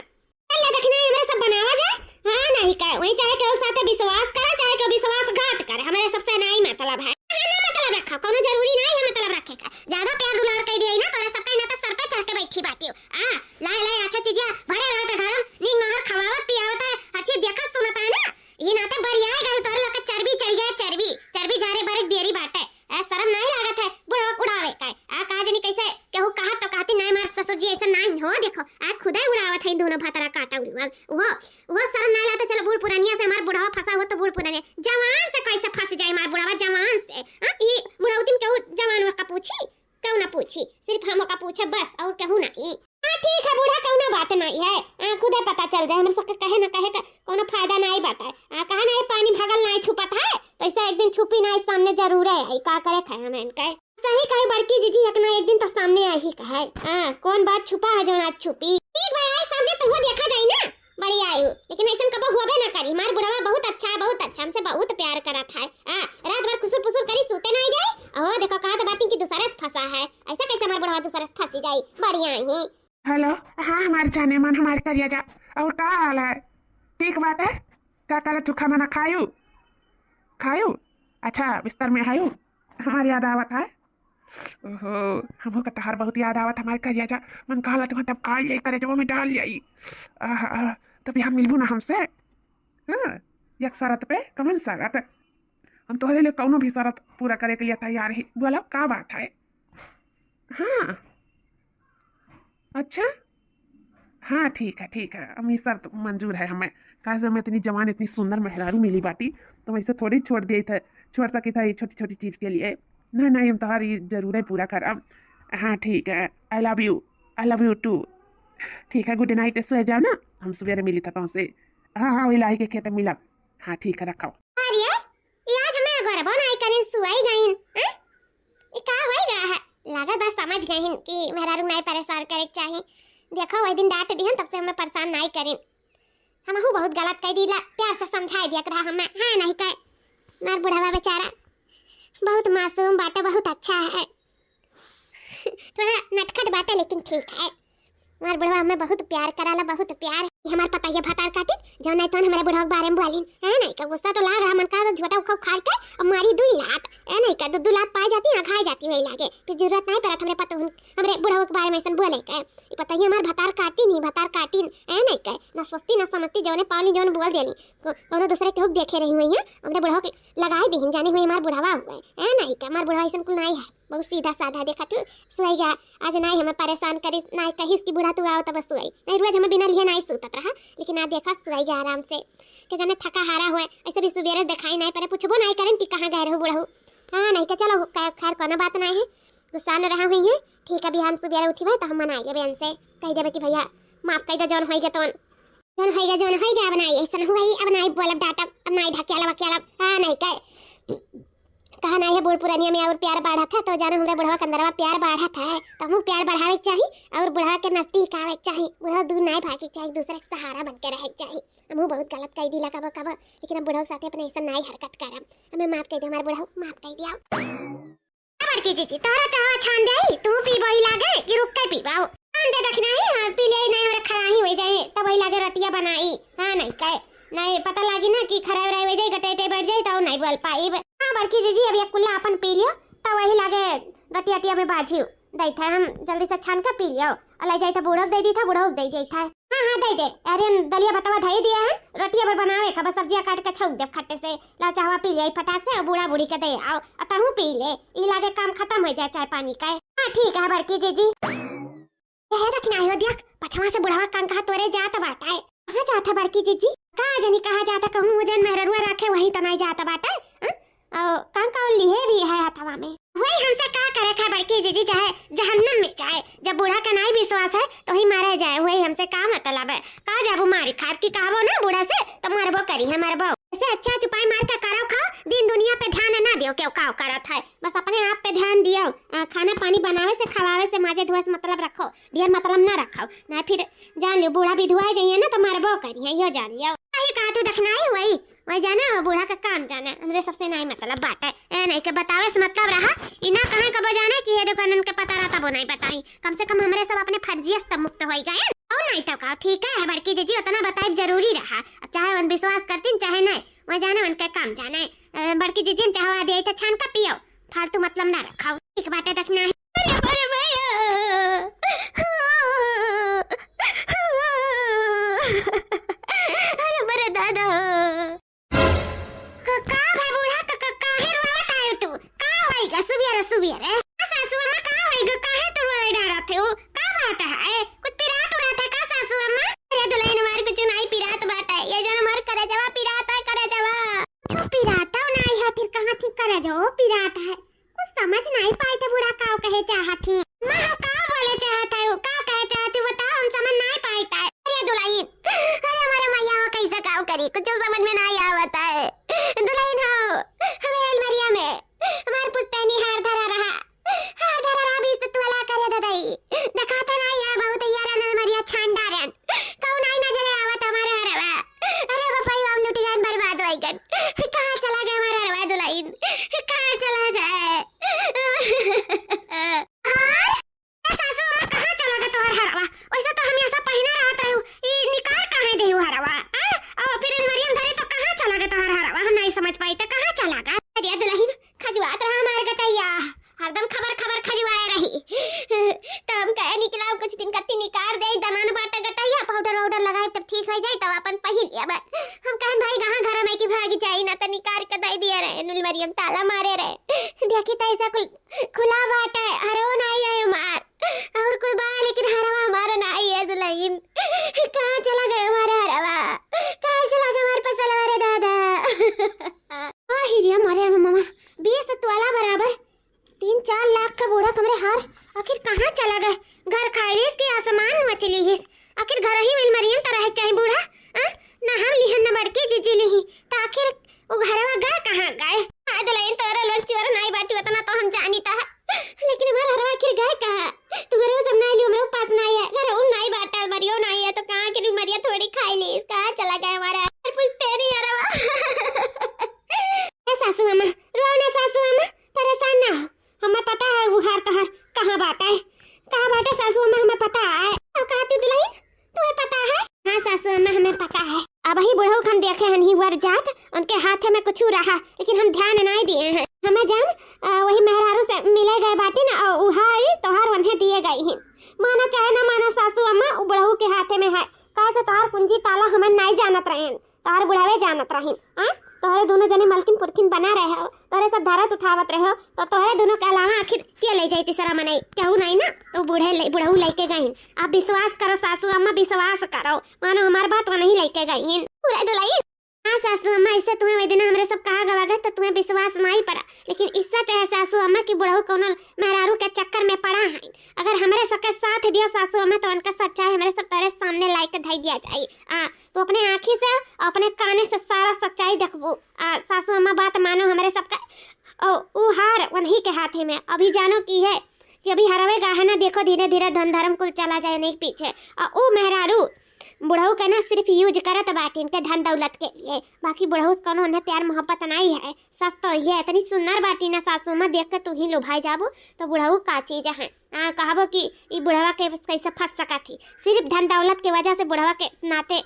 चल ले दखिना, हमरा सब बनावा जाए। हाँ, नहीं का, वही चाहे केहू साथे विश्वास करे, चाहे केहू विश्वासघात करे, हमरे सबसे नहीं मतलब है। हाँ, ना मतलब रखा, कोनो जरूरी नहीं है मतलब रखे का। ज्यादा प्यार दुलार कई दिए ना, तोरा सबके ना तो सर पे चढ़ के बैठी बाटी हो। आ, लाए लाए अच्छा चीजिया भरे रहत है घर में, नीक नहर खवावत पियावत है, हर चीज देखत सुनत है ना। ये नाते बरियाए गए तोरे लोग के चर्बी चढ़ गया, चर्बी, चर्बी झारे बरक देरी बाटे। ए, शर्म नहीं लागत है बुढ़वा उड़ावे का? आ, कहा जनी कैसे केहू कहत तो कहती, "नहीं मार ससुर जी, ऐसा नहीं हो, देखो, आ, खुदे उड़ावत है दोनों भतरा काटा उड़वा।" वो, वो शर्म नहीं लाते, चलो बूढ़ पुरानिया से हमार बुढ़वा फंसा हो तो बूढ़ पुरानिया, जवान से कैसे फंस जाए हमार बुढ़वा, जवान से? हाँ, ई बुढ़ौती में केहू जवान का पूछी? केहू ना पूछी, सिर्फ हम का पूछे बस, और केहू नहीं। हाँ, ठीक है बूढ़ा, कौनो बात नहीं है। आ, खुदे पता चल जाए, हमरे सबके कहे ना कहे का कोनो फायदा नहीं बाटे। आ, कहा नहीं पानी भगल नहीं छुपत है, तो ऐसा एक दिन छुपी नहीं, सामने जरूर है आई, का करे खाए हमें इनके। सही कही बड़की जीजी, एक ना एक दिन तो सामने आ ही का है। हाँ, कौन बात छुपा है जो आज छुपी? ठीक भाई, आई सामने तो वो देखा जाए ना, बड़ी आयु, लेकिन ऐसा कबो हुआ ना करी। हमार बुढ़वा बहुत अच्छा है, बहुत अच्छा, हमसे बहुत प्यार करत है। हाँ, रात भर खुसुर फुसुर करी, सूते नहीं दे। ओ देखो, कहा तो बाटी कि दूसरे से फंसा है, ऐसा कैसे हमार बुढ़वा दूसरे से फंसी जाई? बड़ी आई। हेलो, हाँ हमार जाने मन, हमार करिया जा, और का हाल है? ठीक बात है, का करत तू, खाना ना खायू? खायू? अच्छा, बिस्तर में आयू? हमार याद आवत है। ओहो, हमहू का तहार बहुत याद आवत, हमार करिया जा। मन कहला तुम्हें तब काल जाई, करे जब में डाल जाई। आहा, तब यहाँ मिलबू ना हमसे? हाँ, एक शरत पे। कमन शरत? हम तोहरे लिए कौनो भी शरत पूरा करे के लिए तैयार ही। बोला, का बात है? हाँ, अच्छा, हाँ, ठीक है, ठीक है, हम ई शर्त मंजूर है हमें। काहे से हमें इतनी जवान, इतनी सुंदर मेहरारू मिली बाटी, तो हम ऐसे थोड़ी छोड़ दिए थे, छोड़ सकी था ये छोटी छोटी चीज के लिए। नहीं, नहीं, हम तोहार ये जरूर है पूरा करब। हाँ, ठीक है, I love you, I love you too। ठीक है, good night, सो जाओ ना, हम सवेरे मिली था तुमसे। हाँ, हाँ, वही लाई के खेत मिलब। हाँ, ठीक है, रखो। अरे, ये आज हमें गरबो नहीं करिन, सुआई गइन, हैं? ये का होई गया है? लागत बा समझ गइन कि मेहरारू नहीं परेशान करे के चाही। देखो, वही दिन डांट दिहन, तब से हमें परेशान नहीं करिन। हमहू बहुत गलत कह दीला, प्यार से समझाए दिया करा हमें, हाँ नहीं कहे। मार बुढ़ावा बेचारा बहुत मासूम बाटे, बहुत अच्छा है। थोड़ा नटखट बाटे, लेकिन ठीक है। हमार बुढ़वा हमें बहुत प्यार कराला, बहुत प्यार। ये हमार पता है भतार काटिन, जौन नहीं तौन हमारे बुढ़वा के बारे में बोलिन। है नहीं का गुस्सा तो लाग रहा, मन का तो झोटा उखा उखाड़ के और मारी दुई लात। है नहीं का दो दो लात पाए जाती, अघाए जाती वही लागे। फिर जरूरत नहीं पड़त हमरे पतोहन, हमरे बुढ़वा के बारे में ऐसन बोले के। ये पता ही हमार भतार काटिन ही, भतार काटिन। है नहीं का ना सोचती ना समझती, जौने पाली जौन बोल देली। को-, कोनो दूसरे के हुक देखे रही हुई है, हमरे बुढ़वा के लगाए दीहिन, जाने हुई हमार बुढ़वा हुए। है नहीं का हमार बुढ़वा ऐसन कुल नहीं है। बहुत सीधा साधा, देखा तू, सुआई गा, आज नाई हमें परेशान करिस, नाई कहिस कि बूढ़ा तू आओ तब सुआई। नहीं रोज हमें बिना लिए नाई सूतत रहा, लेकिन आज देखा सुआई गा आराम से। के जाने थका हारा हुए, ऐसे भी सुबेरे दिखाई नाई पड़े, पूछबो नाई करें कि कहाँ गए रहू बुढ़ऊ। हाँ, नहीं के चलो, खै-, खैर कोनो बात नाई है, गुस्सा न रहा हुई है। ठीक, अभी हम सुबेरे उठी भाई तो हम मनाई लेबे इनसे, कह देबे कि भैया माफ कर दे जौन होई गए तौन। जौन होई गए, जौन होई गए, अब नाई ऐसन हुई, अब नाई बोलब डांटब, अब नाई ढकेलब वकेलब, हाँ नहीं कहे। कहा नाई है बूढ़ पुरनिया में और प्यार बढ़त है, तो जानो हमरे बुढ़वा के अंदरवा प्यार बढ़त है, तो हमहू प्यार बढ़ावे के चाही और बुढ़वा के नजदीक आवे के चाही, बुढ़वा दूर नाई भागे के चाही, दूसरे के सहारा बन के रहे के चाही। हमहू बहुत गलत कह दीला कबो कबो, लेकिन अब बुढ़वा के साथे अपने ऐसा नाई हरकत करब। हमें माफ कर दे हमारे बुढ़ऊ, माफ कर दिया। बड़की जीजी, तोहरा चाहवा छान देई, तू पीबो ही लागे कि रुक के पीबो? छान दे दखिना ही, हाँ, पी ले, नहीं हमरा खराही हो जाए, तब वही लागे रतिया बनाई। हाँ, नहीं कहे, नहीं पता लागी ना कि खराब रहे हो जाए, गटे गटे बैठ जाए, तो नहीं बोल पाई। हाँ, बड़की जीजी, अब ये कुल्ला अपन पी लियो, तो वही लागे रतिया टिया में बाझियो। दैत है, हम जल्दी से छान के पी लियो, और ले जाए तो बूढ़ो के दे दी था, बूढ़ो के दे दी था। हाँ, हाँ, दे दे। अरे, दलिया भतवा धई दिया है, रोटिया पर बनावे का, बस सब्जिया काट के छौंक दे खट्टे से, ला चाहवा पी ले फटाक से, और बूढ़ा बूढ़ी के दे आओ, और तहूँ पी ले, ई लागे काम खत्म हो जाए चाय पानी का। हाँ, ठीक है बड़की जीजी। ये है रखना हो, देख, पछवा से बुढ़वा कान कहा तोरे जात बाटा है। कहाँ जात है बड़की जीजी? का जानी कहाँ जात है, कहूँ वो जन मेहररुआ रखे वही तो नहीं जात बाटा है। हाँ? और कान का लिहे भी है हथवा में। वही हमसे का करे खा बड़की जीजी, चाहे जहन्नम में जाए, जब बूढ़ा का नाई विश्वास है तो वही मारे जाए, वही हमसे का मतलब है? का जाबू मारी खाब की कहबो ना बूढ़ा से तो मरबो करी है, मरबो। ऐसे अच्छा चुपाई मार के करो खाओ, दिन दुनिया पे ध्यान ना दियो क्यों काव करत है, बस अपने आप पे ध्यान दियो। आ, खाना पानी बनावे से, खवावे से, माजे धोए से मतलब रखो, ढेर मतलब ना रखो, ना फिर जान लियो बूढ़ा विधवा जाइए ना तो मरबो करी है, यो जान लियो। वही कहा तू दखनाई वही वही जाने, वो बूढ़ा का काम जाने, हमरे सबसे नाहीं मतलब बाटे। ए, नहीं के बतावे से मतलब रहा, ई ना कहे कबो जाने कि ये दुकानन के पता रहता, वो नाहीं बताई। कम से कम हमरे सब अपने फर्जिया से तब मुक्त होई गए। और नाहीं तो का, ठीक है, बड़की जीजी उतना बताई जरूरी रहा। अब चाहे वन विश्वास करतीन, चाहे नहीं, वही जाने उनके काम जाने। ए, बड़की जीजी ने चाहवा दिया तो छान का पियो, फालतू मतलब ना रखाओ। ठीक बाटे, देखना है। अरे, अरे भैया। अरे, अरे दादा। क-, का भा बूढ़ा, क-, क-, काहे रोवत आयो तू? का होइगा सुबियर सुबियर, ए? का सासू अम्मा, का होइगा? काहे तू रोवे डरत हो? का बात है? कुछ पिरात उरात है का सासू अम्मा? अरे दुल्हन, हमार कुछ नाहीं पिरात बाटे। ये जन हमार करजवा पिरात है, करजवा। कुछ पिरात नाहीं है, फिर कहाँ थी करजवा पिरात है? कुछ समझ नाहीं पाइत है बूढ़ा काव कहे चाहत ही। माँ, हो काव बोले चाहत है, काव कहे चाहत है, बताओ, हम समझ नाहीं पाइत है। अरे दुल्हन, अरे हमारे मैया हो कैसे काव करी, कुछ समझ में नाहीं आवत है। दुल्हन हो, हमें अलमारिया में हमार पुश्तैनी हार धरा रहा, हार धरा रहा, बीस तोला करे ददई। देखा था ना यार, बहुत यार अलमारिया छान डारन, कौन आई नजर आवत हमारे हरवा। अरे बपई, हम लुट गए, बर्बाद होइगन। कहाँ चला गया हमारा हरवा दुल्हन, कहाँ चला गए? हार? ए सासू अम्मा, कहाँ चला गया तोहर हरवा? वैसे तो हम ऐसा पहिना रहत रहे हो, ई निकाल काहे देहु हरवा? आ? और फिर अलमारिया में धरे तो कहाँ चला गया तोहर हरवा? हम नाहीं समझ पाई तो कहाँ चला गया? अरे दुल्हन, खजुआत रहा हमार गटैया, हरदम खबर खबर खजुआए रही। तो हम कहे निकलाओ, कुछ दिन कत्ती निकार दे, दमान बाटा गटैया, पाउडर वाउडर लगाए तब ठीक हो जाए, तब अपन पहिर लिया बस। हम कहन भाई कहाँ घर में की भागी जाई ना, तो निकार के दे दिए रहे, अलमारिया में ताला मारे रहे। देखी तो ऐसा कुल खुला बाटे, हरवा नाहीं है हमार। और कोई बा, लेकिन हरवा हमारा नाहीं है दुल्हन। कहाँ चला गया हमारा हरवा? कहाँ चला गया हमार पसलवा रे दादा? आ हिरिया मारे मामा, बीस तोला बराबर तीन चार लाख का बूढ़ा कमरे हार, आखिर कहाँ चला गए? घर खाइलिस कि आसमान में चली हिस? आखिर घर ही में अलमारियन तो रहे चाहे बूढ़ा, आ? ना हम लिहन, ना बड़की जीजी लिही, तो आखिर वो घरवा गए कहाँ गए? हाँ दुल्हन, तोरे लोग चोर नाहीं बाटी, उतना तो हम जानी था, लेकिन हमार हरवा आखिर गए कहाँ? तुम्हारे सब नाहीं लियो, मेरे पास नाहीं है, घर उन नाहीं बाटा, अलमारियो नाहीं है, तो कहाँ के अलमारिया थोड़ी खाइलिस, कहाँ चला गया हमारा? अरे पूछते नहीं हरवा। ए सासू अम्मा, रो ना सासू अम्मा, परेशान ना हो, हमें पता है वो हार तोहार कहाँ बाटे, कहाँ बाटे सासू अम्मा, हमें पता है। का कहती दुल्हन, तुम्हें पता है? हाँ सासू अम्मा, हमें पता है। अबही बुढ़ऊ के हम देखे हन ही वर जात, उनके हाथ में कुछ रहा, लेकिन हम ध्यान नाहीं दिए हैं। हमें जान, अ, वही मेहरारू से मिले गए बाटी ना, अ, उहाई तोहार वन्हे दिए गई ही। माना चाहे ना माना सासू अम्मा, उ बुढ़ऊ के हाथे में है। काहे से तोहार कुंजी ताला हमें नाहीं जानत रहे हैं। तोहर बुढ़ावे जानत रहिन, हाँ? तोहरे दुनो जने मलकिन पुरखिन बना रहे हो, तोहरे सब धरत उठावत रहे हो, तो तोहरे दुनो के अलावा आखिर के ले जाई तीसरा मनई? केहू नाहीं ना, तो बूढ़े ले, बुढ़ऊ लेके गइन। अब विश्वास करो सासू अम्मा, विश्वास करो, मानो हमार बात वो नहीं लेके गइन। पूरा दुलही। हाँ सासू अम्मा, ऐसे तुम्हें वही दिन हमरे सब कहा गवा गए, तो तुम्हें विश्वास नाहीं पड़ा, लेकिन इस सच है सासू अम्मा कि बुढ़ऊ कौनो मेहरारू के चक्कर में पड़ा है। अगर हमरे सबके साथ दियो सासू अम्मा, तो उनका सच्चाई हमरे सब तोहरे सामने लाइके धई दिया जाई। आ, तू अपने आँखी से, अपने काने से सारा सच्चाई देखबू। आ, सासू अम्मा बात मानो हमरे सबका। ओ, ऊ हार उन्हीं के हाथे में। अभी जानो की है कि अभी हरवे गहना देखो, धीरे धीरे धन धर्म कुल चला जाए उन्हीं के पीछे। आ, ऊ मेहरारू बुढ़ऊ के ना सिर्फ use करत बाटी इनके धन दौलत के लिए, बाकी बुढ़ऊ से कौनो उन्हें प्यार मोहब्बत नाहीं है। सच तो ये इतनी सुंदर बाटी ना सासू अम्मा, देख के तू ही लुभाई जाबू, तो बुढ़ऊ का चीज है। आ, कहबो कि ई बुढ़वा के कैसे फंस सका थी, सिर्फ धन दौलत के वजह से बुढ़वा के नाते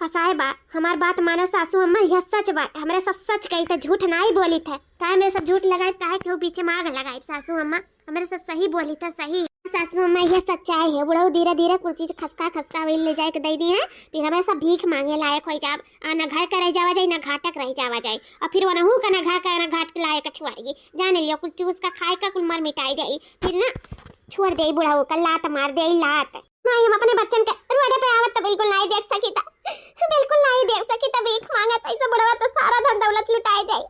फंसाए बा। हमार बात मानो सासू अम्मा, यह सच बात, हमरे सब सच कही थे, झूठ नाहीं बोली थे। काहे हमरे सब झूठ लगाए, काहे केहू पीछे में आग लगाए? सासू अम्मा, हमरे सब सही बोली थे, सही। सासू अम्मा, यह सच्चाई है, बुढ़ऊ धीरे धीरे कुल चीज खसका खसका हुई ले जाए के दे दी है, फिर हमरे सब भीख मांगे लायक हो जाब। आ, ना घर के रह जावा जाई, ना घाट के रह जावा जाई, और फिर वनहू का ना घर का ना घाट के लायक छुआरी। जान लियो, कुल चूस का खाए का, कुल मर मिटाई जाई, फिर ना छोड़ दे बुढ़ऊ का, लात मार दे लात। नाहीं, हम अपने बच्चन के रोडे पे आवत तो बिल्कुल नाहीं देख सकी था, बिल्कुल नाहीं देख सकी था। भीख मांगत ऐसे बुढ़वा तो सारा धन दौलत लुटाए जाए।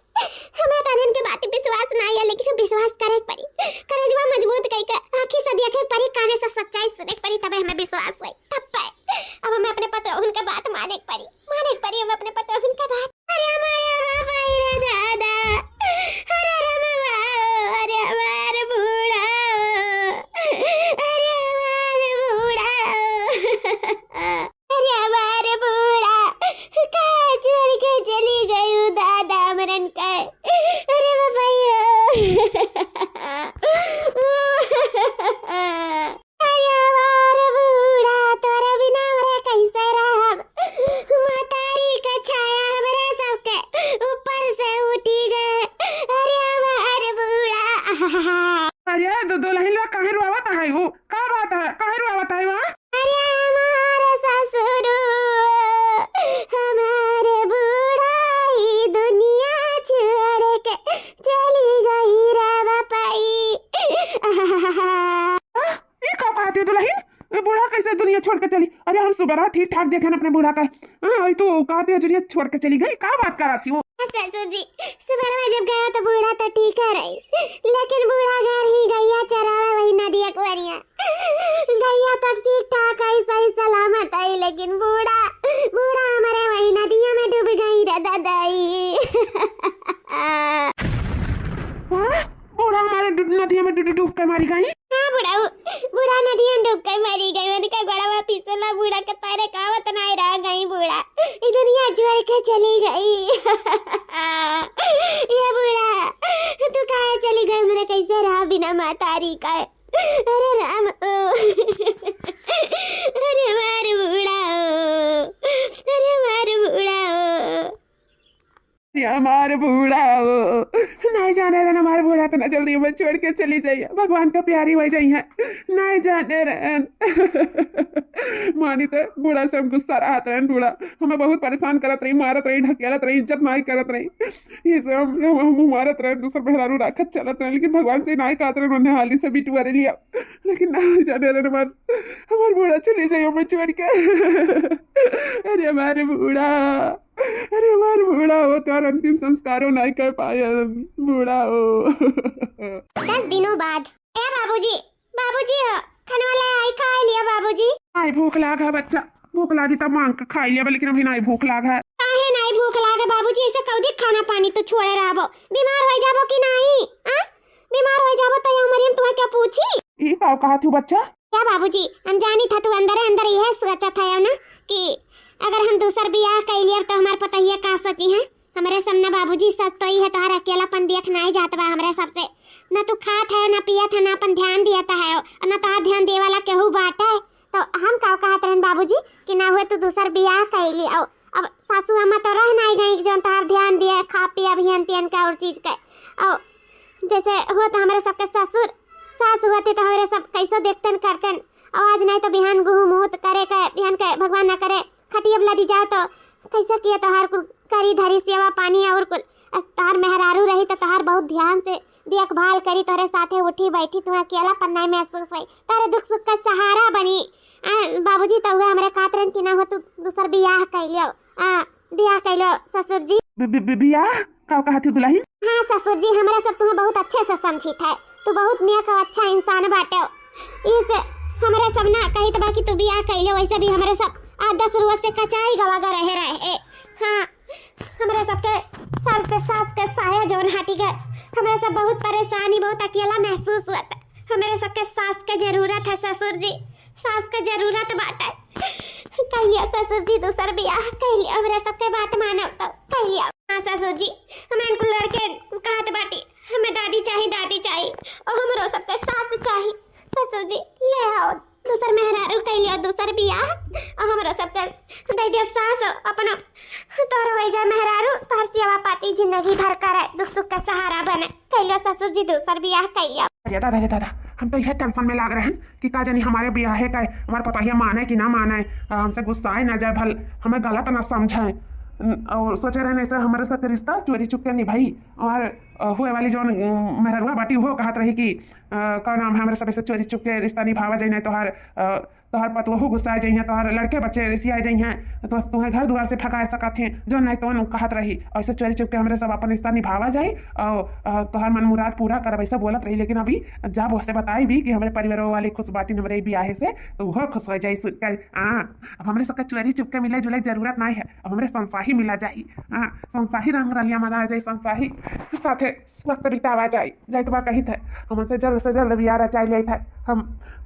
हमें तो इनके बात पे विश्वास नाहीं है, लेकिन विश्वास करे के पड़ी, करेजवा मजबूत कई के आँखी से देखे के पड़ी, काने से सच्चाई सुने के पड़ी, तबे हमें विश्वास होई। तब पे अब हमें अपने पतोहन के बात माने के पड़ी, माने के पड़ी हमें अपने पतोहन के बात। अरे हमारे बाबा रे दादा, अरे रे बाबा, अरे हमारे बूढ़ा, अरे हमारे बूढ़ा, अरे हमारे बूढ़ा, का छोड़ के चली दादा मरन का। अरे बाबा यो। अरे हमार बूढ़ा, तोरा बिना हमरा कैसे रहब? मतारी के छाया हमरा सबके ऊपर से उठी गए। अरे हमार बूढ़ा। अरे दु-, दुलहिन लोग काहे रोवत है हो? का बात है? काहे रोवत है हो? अरे हमार ससुर, हमार बूढ़ा ई दुनिया छोड़ के चली गई रे बपई। हाँ? ई का कहत हो दुलहिन? ई बूढ़ा कैसे दुनिया छोड़ के चली? अरे हम सुबह ठीक ठाक देखेन अपने बूढ़ा का। हाँ, वही तो कहत हो दुनिया छोड़ के चली गई। का बात करत हो? ससुर जी, सुबह में जब गया तो बूढ़ा तो ठीक है रही, लेकिन बूढ़ा घर ही गैया चरावे वही नदिया कुआरिया। गैया तो ठीक ठाक है, सही सलामत है, लेकिन बूढ़ा, बूढ़ा हमारे वही नदिया में डूब गई रे दादाई। हाँ? बूढ़ा हमारे डू-, नदिया में डू-, डू-, डूब के मारी गई? हाँ बुढ़ऊ, बूढ़ा नदिया में डूब के मरी गई। उनका गोड़वा फिसला, बूढ़ा के पैरे का आवत नाई रह गई बूढ़ा। ई दुनिया छोड़ के चली गई। ये बूढ़ा, तू काहे चली गई? मेरे कैसे रहा बिना मतारी का? अरे राम ओ। अरे हमार बूढ़ा ओ। अरे हमार बूढ़ा ओ। ये हमार बूढ़ा हो, नाहीं जाने रहन हमार बूढ़ा इतना जल्दी हमें छोड़ के चली जाइए, भगवान का प्यारी हो जाइए, नाहीं जाने रहन। मानी तो बूढ़ा से हम गुस्सा रहत रहन, बूढ़ा हमें बहुत परेशान करत रही, मारत रही, ढकेलत रही, इज्जत नाहीं करत रही, ये सब हम, हम, हम मारत रहन, दूसर मेहरारू राखत चलत रहन, लेकिन भगवान से नाहीं कहत रहन, उन्हें हाली से बिटुआ लिया, लेकिन नाहीं जाने रहन हमार, हमार बूढ़ा चली जाइए हमें छोड़ के। अरे हमार बूढ़ा। अरे हमार बूढ़ा हो, तोहर अंतिम संस्कारो नाहीं कर पाए, बूढ़ा हो। दस दिनों बाद। ए बाबूजी, बाबूजी हो, खानवा ले आई, खाए लिया बाबूजी। नाहीं भूख लाग है बच्चा, भूख लागी तब मांग के खाए लिया, लेकिन अभी नाहीं भूख लाग है। काहे नाहीं भूख लाग है बाबूजी? ऐसे कौदी खाना पानी तो छोड़े रहबो, बीमार हो जाबो कि नाहीं? आ? बीमार हो जाबो तो ये उमरिया में तुम्हें क्या पूछी? ई का कहत हूँ बच्चा? क्या बाबूजी, हम जानी था तू अंदरे अंदर यह सोचत है ना कि अगर हम दूसर बियाह कर लिया तो हमार पतोहिया का सोची है? हमरे सब ना बाबूजी, सच तो ई है तोहार अकेलापन दियत नाहीं जात बा हमरे सबसे। ना तू खात है, ना पियत है, ना अपन ध्यान दियत है, और ना तोहार ध्यान देवे वाला केहू बाटे। तो हम का कहत रहन बाबूजी कि ना हुए तू दूसर बियाह कर ली, और अब सासू अम्मा तो रह नाहीं गई जौन तोहार ध्यान दिए, खा पिए, अभियन तियन के और चीज के। और जैसे हुआ तो हमरे सबके ससुर, सास हुआ थे तो हमरे सब कैसो देखतन करतन। और आज नाहीं तो बिहान गुहू मुहूर्त करे के, बिहान के भगवान ना करे, खटिया लदी जाओ तो कैसे किए तोहार कुल करी धरी सेवा पानी और कुल। अस तोहार मेहरारू रही तो तोहार बहुत ध्यान से देखभाल करी, तोहरे साथे उठी बैठी, तुहा अकेलापन नाहीं महसूस होई, तोहरे दुख सुख का सहारा बनी। आ, बाबूजी तो हुए हमरे कहत रहन कि ना हो तू दूसर बियाह कर लियो। आ, बियाह कर लो ससुर जी। बि-, बि-, बि-, बियाह? का कहत हूँ दुलहिन? हाँ ससुर जी, हमरा सब तुम्हें बहुत अच्छे से समझित है, तू बहुत नेक और अच्छा इंसान बाटे। इस हमरे सब ना कहित बा कि तू बियाह कर लो, वैसे भी हमरे सब आठ दस रोज से कचाई गवा गा रहे रहे। हाँ, हमरे सबके सर से सास के साया जौन हटी गए, हमरे सब बहुत परेशानी, बहुत अकेला महसूस हुआ था। हमरे सबके सास के जरूरत है ससुर जी, सास के जरूरत बाटे। कहिया ससुर जी दूसर बियाह कहिया, हमरे सबके बात मानब तो कहिया। हाँ ससुर जी, हम इनको लड़के कहत बाटी, हमें दादी चाही, दादी चाही, और हमरो सबके सास चाही। ससुर जी ले आओ दूसर मेहरारू कह लियो, दूसर बियाह, और हमरो सबके दे दियो सास, अपनो तोहर हो जाए मेहरारू, तोहर सेवा पाती जिंदगी भर करे, दुख सुख का सहारा बने। कह लियो ससुर जी दूसर बियाह कह लियो। अरे दादा, अरे दादा, हम तो यह टेंशन में लाग रहे हैं कि का जानी हमारे बियाहे का, हमारे पतोहिया माने कि ना माने, आ, हमसे गुस्साए ना जाए, भल हमें गलत ना समझे। न-, और सोचे रहे ऐसे हमारे साथ रिश्ता चोरी चुपके निभाई। और, आ, हुए वाली जौन, उम, मेहररुआ बाटी वो कहत रही कि, आ, का नाम है, हमारे सब ऐसे चोरी चुपके रिश्ता निभावा जाए, नहीं तोहार, आ, तोहार पतोहू गुस्सा जाइए, तोहार लड़के बच्चे रिसिया जाइए, तो तुम्हें घर दुआर से भगा सकत हैं, जो नहीं तो कहत रही। ऐसे चोरी चुपके हमरे सब अपन रिश्ता निभावा जाए और, आ, तोहार मन मुराद पूरा करब, ऐसा बोलत रही। लेकिन अभी जब उससे बताई भी कि हमरे परिवार वाले खुश बाटिन हमरे बियाहे से, तो वो खुश हो जाए सुन कर। हाँ, अब हमरे सबके चोरी चुपके मिले जुले जरूरत नहीं है, अब हमरे संसाही मिला जाए। हाँ, संसाही रंग रलिया मना जाए, संसाही साथे वक्त बितावा जाए। जाए तो बा कही थे, हमन से जल्द से जल्द बियाह रचाई ले थे। हम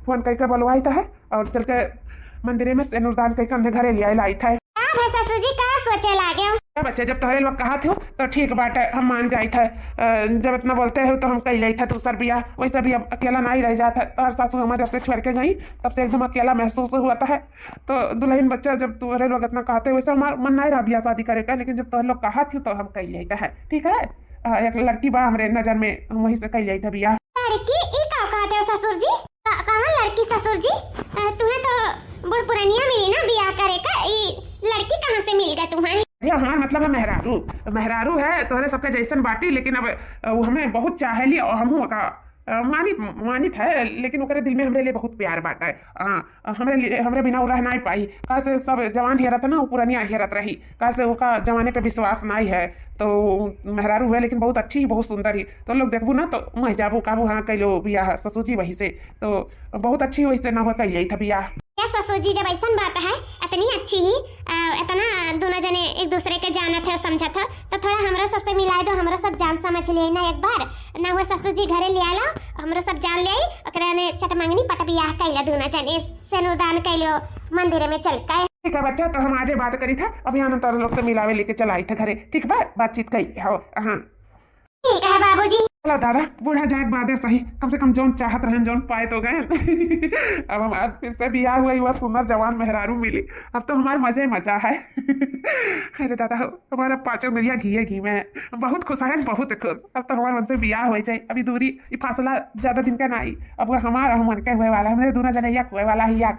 फोन करके बोलवाई थे और चल के मंदिर में सेनुरदान करके हमने घरे ले आई थे। का भे ससुर जी, का सोचे लागे हो? ए बच्चा, जब तोहरे लोग कहत हो तो ठीक बाटे, हम मान जाइत है। अ, जब इतना बोलते हो तो हम कइ लेइत है दूसर बियाह। वैसे भी अब अकेला नाहीं रह जात है, तोहर सासू अम्मा जब से छोड़ के गई तब से एकदम अकेला महसूस होत है। तो दुलहिन बच्चा, जब तोहरे लोग इतना कहते हो, वैसे हमार मन नाहीं रहा बियाह शादी करे का, लेकिन जब तोहरे लोग कहत हो तो हम कइ लेइत है, ठीक है। अ, एक लड़की बा हमरे नजर में, हम वही से कइ लेइत है बियाह। लड़की? ई का कहते हो ससुर जी? का-, कवन लड़की ससुर जी? अ, तुहें तो बूढ़ पुरनिया मिली ना बियाह करे का, ई लड़की कहाँ से मिल गई तुहें? अरे हमार मतलब है मेहरारू, मेहरारू है तोहरे सबके जैसन बाटी, लेकिन अब, अ, वो हमें बहुत चाहेली और हमहू ओका, अ, मानित, मानित है, लेकिन ओकरे दिल में हमरे लिए बहुत प्यार बाटे। हाँ, हमरे लिए, हमरे बिना वो रह नाहीं पाई। काहे से सब जवान हेरत है ना, वो पुरनिया हेरत रही। काहे से ओका जवाने पे विश्वास नाहीं है। तो मेहरारू है लेकिन बहुत अच्छी, बहुत सुंदर ही। तो लोग देखबू ना तो मह जाबू, काबू हाँ कइलो बियाह ससुर जी वही से। तो बहुत अच्छी वही से ना हो कइले था बियाह। क्या ससुर जी, जब ऐसन बात है, इतनी अच्छी ही, अ, इतना दोनों जने एक दूसरे के जानत है, समझत है, तो थोड़ा हमरो सबसे मिलाए दो, हमरो सब जान समझ ले ना एक बार। ना वो ससुर जी घरे ले आलो, हमरो सब जान ले आई, ओकरे ने चटमंगनी पट बियाह कइला दोनों जने, सेनुदान कइलो मंदिर में चल के। ठीक है बच्चा, तो हम आजे बात करी था, अभी हम तोर लोग से मिलावे लेके चल आई थे घरे, ठीक बा? बातचीत कई हो, हाँ। ठीक है बाबूजी। चलो दादा, बूढ़ा जाए के बादे सही, कम से कम जौन चाहत रहन, जौन पाए तो गए। अब हमार फिर से बियाह हुआ, हुआ सुंदर जवान मेहरारू मिली, अब तो हमार मजे मजा है। अरे दादा हो, हमारा पाँचों मिलिया घिये घी में, बहुत खुश है, बहुत खुश। अब तो हमार उनसे बियाह हो जाए, अभी दूरी, ये फासला ज्यादा दिन का नाहीं, अब वो हमार हम उनके हुए वाला, हमरे दोनों जने एक हुए वाला है, एक।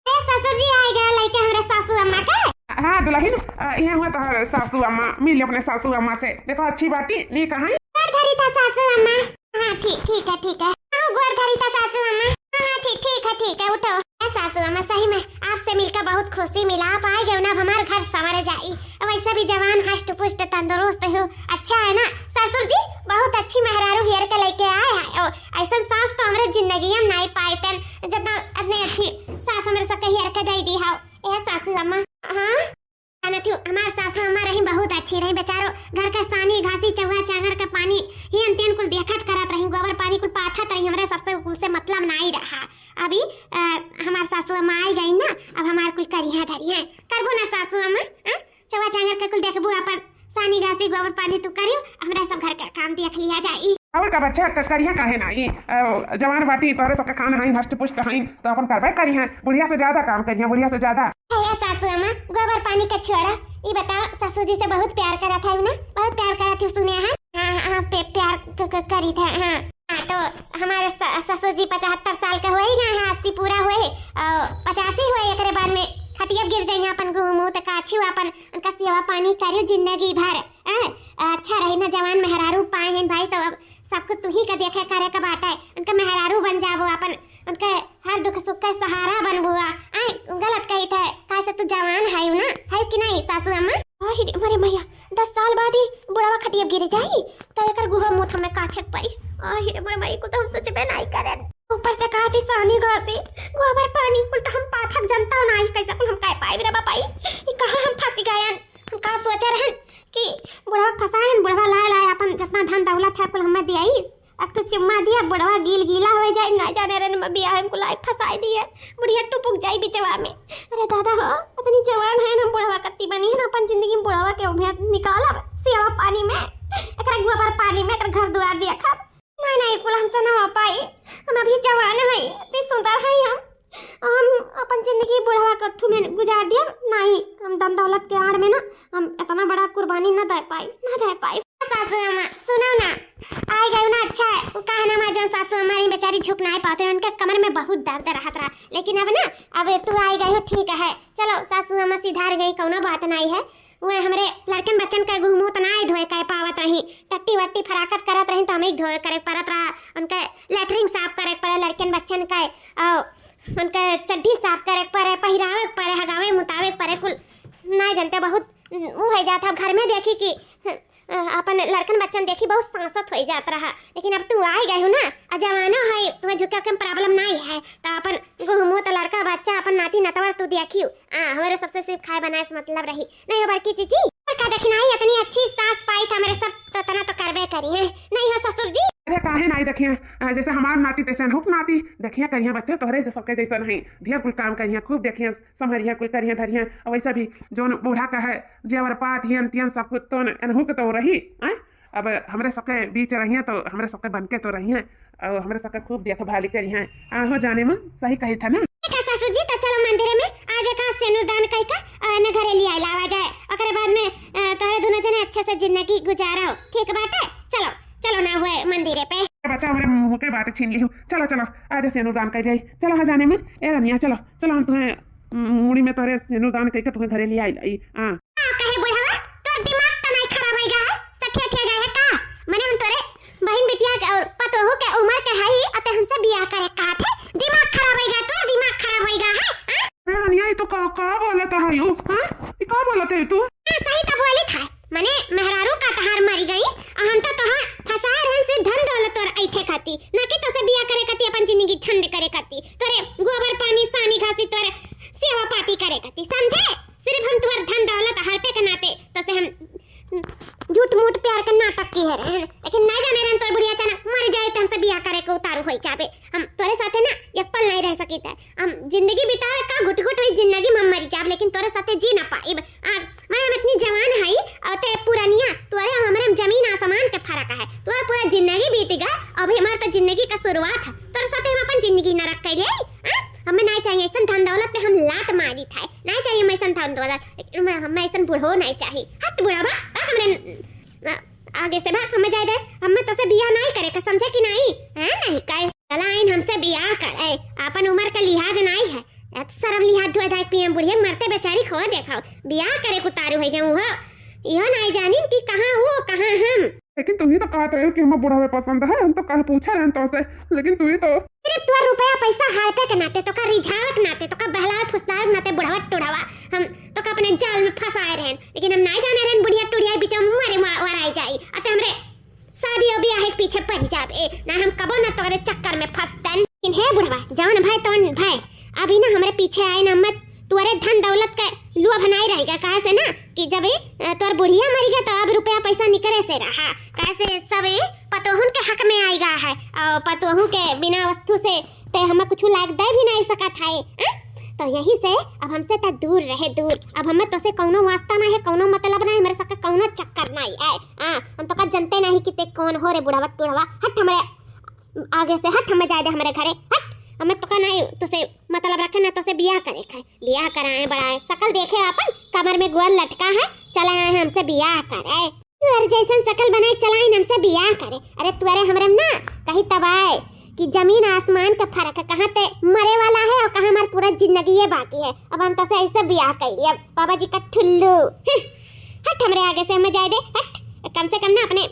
ए ससुर जी, आइ गए लइके हमरे सासू अम्मा के। हाँ दुलहिन, अ, इहे हुआ तोहर सासू अम्मा, मिल अपने सासू अम्मा से। देखो अच्छी बाटी, नीक है। गोड़ धरी था सासू अम्मा। हाँ ठीक, ठीक है, ठीक है। हाँ, गोड़ धरी था सासू अम्मा। हाँ, हाँ, ठीक, ठीक है, ठीक है, उठो। ए सासू अम्मा, सही में आपसे मिलकर बहुत खुशी मिला। आप आइ गए ना, अब हमार घर संवर जाई। अब वैसे भी जवान हष्ट पुष्ट तंदुरुस्त हो, अच्छा है ना। ससुर जी बहुत अच्छी मेहरारू हेर के लइके आए हैं। ओ, ऐसन सास तो हमरे जिंदगी में नाहीं पाए तन, जितना अपने अच्छी सास हमरे सबके हेर के दे दी हो। ए सासू अम्मा। हाँ? जानत हूँ, हमार सासू अम्मा रही बहुत अच्छी रही, बेचारो घर का सानी घासी चौवा चांगर का पानी ही अंतियन कुल देखत करत रही, गोबर पानी कुल पाथत रही, हमरे सबसे कुल से मतलब नाहीं रहा। अभी, अ, हमार सासू अम्मा आइ गई ना, अब हमार कुल करिया धरिया। करबो ना सासू अम्मा, हाँ? चौवा चांगर के कुल देखबू, अपन सानी घासी गोबर पानी तू करियो, हमरा सब घर का काम देख लिया जाई। और का बच्चा, क-, करिया काहे नाहीं? अ, जवान बाटी, तोहरे सबके खान हईं, हष्ट पुष्ट हईं, तो अपन करबे करिहैं, बुढ़िया से ज्यादा काम करिहैं, बुढ़िया से ज्यादा। हे सासू अम्मा, गोबर पानी का छोड़ा, ई बताओ, सासू जी से बहुत प्यार करत है ना? बहुत प्यार करत है, सुने हैं। हाँ, हाँ, पे-, प्यार क-, क-, करी था, हाँ। हाँ, तो हमारे स-, ससुर जी पचहत्तर साल के होई गए हैं, अस्सी पूरा होए, और पचासी होए, एकरे बाद में खटिया गिर जाइए, अपन गुहमूत काछी हुआ, अपन उनका सेवा पानी करियो जिंदगी भर। हैं? अच्छा रही ना, जवान मेहरारू पाए हैं भाई, तो अब सब कुछ तू ही का देखे करे के बाटे। उनका मेहरारू बन जाबो, अपन उनके हर दुख सुख का सहारा बनबो। आए, गलत कही थे, काहे से तू जवान है ना, है कि नहीं सासू अम्मा? आहि रे मोरे मैया, दस साल बाद ही बुढ़वा खटिया गिर जाई, तो एकर गुहमूत हमें काछे के पड़ी। आहि रे मोरे माई, को तो हम सोचबे नाहीं करेन। ऊपर से कहती सानी घासी, गोबर पानी कुल तो हम पाथक जनता नाहीं, कैसे कुल हम कह पाई रे बापाई, ई कहाँ हम फंसी गयन। हम का सोचे रहन कि बुढ़वा फंसायन, बुढ़वा लाए लाए अपन जितना धन दौलत है कुल हमें दियाई, एक तो चुम्मा दिया, बुढ़वा गील गीला हो जाए, ना जाने रे मैं बियाह में कुल आए फंसाई दिए, बुढ़िया टुपुक जाई बिचवा में। अरे दादा हो, इतनी जवान है ना, बुढ़वा कत्ती बनी है ना, अपन जिंदगी में बुढ़वा के उम्र निकालब सेवा पानी में, एकरा गोबर पानी में, एकरा घर दुआर देखब। नहीं, नहीं, कुल हमसे ना हो पाई, हम अभी जवान हई, इतनी सुंदर हई हम, हम अपन जिंदगी बुढ़वा कत्थू में गुजार दियब। नहीं, हम धन दौलत के आड़ में ना, हम इतना बड़ा कुर्बानी ना दे पाई, ना दे पाई। सासू अम्मा, सुनो ना, आइ गए ना, अच्छा है। वो कहा ना, माँ जान सासू अम्मा रही बेचारी झुक नाहीं पाते, उनके कमर में बहुत दर्द रहत रहा, लेकिन अब ना, अब तू आइ गए हो, ठीक है। चलो, सासू अम्मा सिधार गई, कौनो बात नाहीं है। वो हमरे लड़कन बच्चन का गुहमूत नाहीं धोए कर पावत रही, टट्टी वट्टी फराकत करत रही, तो हमें धोए करे परत रहा, उनके लेटरिन साफ करे पड़े लड़कन बच्चन का, और उनके चड्ढी साफ करे पड़े, पहिरावे पड़े, हगावे मुतावे पड़े, कुल नाहीं जनते, बहुत वो हो जाता। घर में देखी कि अ, अपन लड़कन बच्चन देखी बहुत सांसत हो जात रहा, लेकिन अब तू आइ गए हो ना, आ जमाना है, तुम्हें झुके के problem नाहीं है, तो अपन गुहमूत लड़का बच्चा, अपन नाती नतवर तू देखियो। आ, हमारे सबसे सिर्फ खाए बनाए से मतलब रही। नहीं हो बड़की जीजी, और का देखी नाहीं, इतनी अच्छी सास पाई था मेरे सब, तो इतना तो करबे करी है। नहीं हो ससुर जी। अरे का काहे नाई देखिए, अ, जैसे हमार नाती तैसे अनहुक नाती। देखिए करिए बच्चे तोहरे जो सबके जैसन है, ढेर कुल काम करिए, खूब देखिए, संभरिए, कुल करिए धरिए। और वैसा भी जौन बूढ़ा का है जेवर पात हियन तियन सब कुछ तो अनहुक तो रही, हैं? अब हमरे सबके बीच रहिए तो हमरे सबके बन के तो रहिए और हमरे सबके खूब देखभाल करिए। आहो जाने मन सही कही था ना। ठीक है सासू जी, तो चलो मंदिर में आज का सेनुर दान कई का और न घरे लिया लावा जाए, ओकरे बाद में, अ, तोहरे दोनों जने अच्छे से जिंदगी गुजारो, ठीक बाटे? चलो, चलो ना हुए मंदिर पे। बच्चा हमरे मुंह के बात छीन लिहू। चलो, चलो, आज सेनुर दान कई जाई। चलो, हाँ जाने मन, ए रनिया, चलो, चलो हम तुम्हें, उम, मुड़ी में तोहरे सेनुर दान कई के तुम्हें घरे लिया आई, हाँ। का कहे बुढ़वा, तोर दिमाग त नाई खराब होइगा है, सठिया ठिया गए है का? मने हम तोरे बहिन बिटिया के और पतोहू के उम्र के हई, अते हमसे बियाह करे का थे? दिमाग खराब होइगा तोर, दिमाग खराब होइगा है, हाँ? ए रनिया, ई तो का, का बोलत है यू, हाँ? ई का बोलत है तू? हाँ, सही तो बोली था, मने मेहरारू का तहार मरी गई, और हम तो तोहार फंसाए रहन से धन दौलत तोर ऐठे खाती, ना कि तोसे बियाह करे खाती, अपन जिंदगी झंड करे खाती, तोरे गोबर पानी सानी घासी तोरे सेवा पाती करे खाती, समझे? सिर्फ हम तोर धन दौलत हड़पे के नाते तोसे हम झूठ मूठ प्यार के नाटक किहे रहन, लेकिन नाई जाने रहन तोर बुढ़िया चना मर जाए तो हमसे बियाह करे के उतारू होई जाबे। हम तोरे साथे ना एक पल नाई रह सकीत है। हम जिंदगी बितावे का घुट घुट हुई जिंदगी में हम मरी जाब, लेकिन तोरे साथे जी ना पाइब। आ, माने हम इतनी जवान हई और ते पुरानिया, तोरे हमरे में जमीन आसमान के फर्क है। तोर पूरा जिंदगी बीत गए, अभी हमार तो जिंदगी का शुरुआत है। तोरे साथे हम अपन जिंदगी नरक कर ले। आ? हमें नाई चाहिए ऐसन धन दौलत पे हम लात मारी था। नाई चाहिए हमें ऐसन धन दौलत, लेकिन हमें, हमें ऐसन बुढ़ो नाई चाहिए। हट बुढ़वा, भाग हमरे, अ, आगे से भाग, हमें जाए दे। हमें तोसे बियाह नाई करे का, समझे कि नाई? हैं, नाई कहे। चला आइन हमसे बियाह करे, अपन उम्र का लिहाज नाई है। एक शर्म लिहाज धोए धाए पिए बुढ़िया मरते बेचारी खो देखो, बियाह करे कुतारू है गए हो। इहो नाई जानी कि कहाँ वो, कहाँ हम। लेकिन तुम ही तो कहत रहे हो कि हमें बुढ़ावे पसंद है, हम तो कहे पूछे रहन तोसे, लेकिन तू ही तो सिर्फ तोर रुपया पैसा हड़पे के नाते, तोका रिझावे के नाते, तोका बहलावे फुसलावे के नाते बुढ़ावा टुढ़ावा हम तोका अपने जाल में फंसाए रहन, लेकिन हम नाई जाने रहन बुढ़िया टुढ़िया बीच में मरे मा-, वराई जाई, अते हमरे शादी और बियाह के पीछे पड़ जाबे। ना हम कबो ना तोरे चक्कर में फंसतन। लेकिन हे बुढ़वा, जवन भाई तवन भाई, अभी ना हमरे पीछे आए ना मत, तोरे धन दौलत के लोभ नाई रहेगा, काहे से ना कि जब, अ, तोर बुढ़िया मरी गया तो अब रुपया पैसा निकरे से रहा, काहे से सब पतोहुन के हक में आएगा है, और पतोहू के बिना वस्तु से ते हमें कुछ लायक दे भी नहीं सकत है, अ? तो यही से अब हमसे त दूर रहे, दूर। अब हमें तोसे कौनो वास्ता ना है, कौनो मतलब ना है, हमरे सबके कौनो चक्कर नहीं है, अ? हम तोका जनते नहीं कि ते कौन हो रे बुढ़वा टुढ़वा। हट हमरे आगे से, हट, हमें जाए दे हमरे घरे, हट। हमें तोका नहीं, तोसे मतलब रखे ना, तोसे बियाह करे खाए, बियाह कराए, बड़ा है, शकल देखे अपन, कमर में गोर लटका है, चला आए हमसे बियाह करे। तोर जैसन शकल बनाए चलाइन हमसे बियाह करे। अरे तोरे हमरे में ना कहीं तबाए कि जमीन आसमान का फर्क है, कहाँ ते मरे वाला है और कहाँ हमार पूरा जिंदगी ये बाकी है। अब हम तोसे ऐसे बियाह कर लिया, बाबा जी का ठुल्लू। हं, हट हमरे आगे से, हमें जाए दे, हट। कम से कम ना अपने,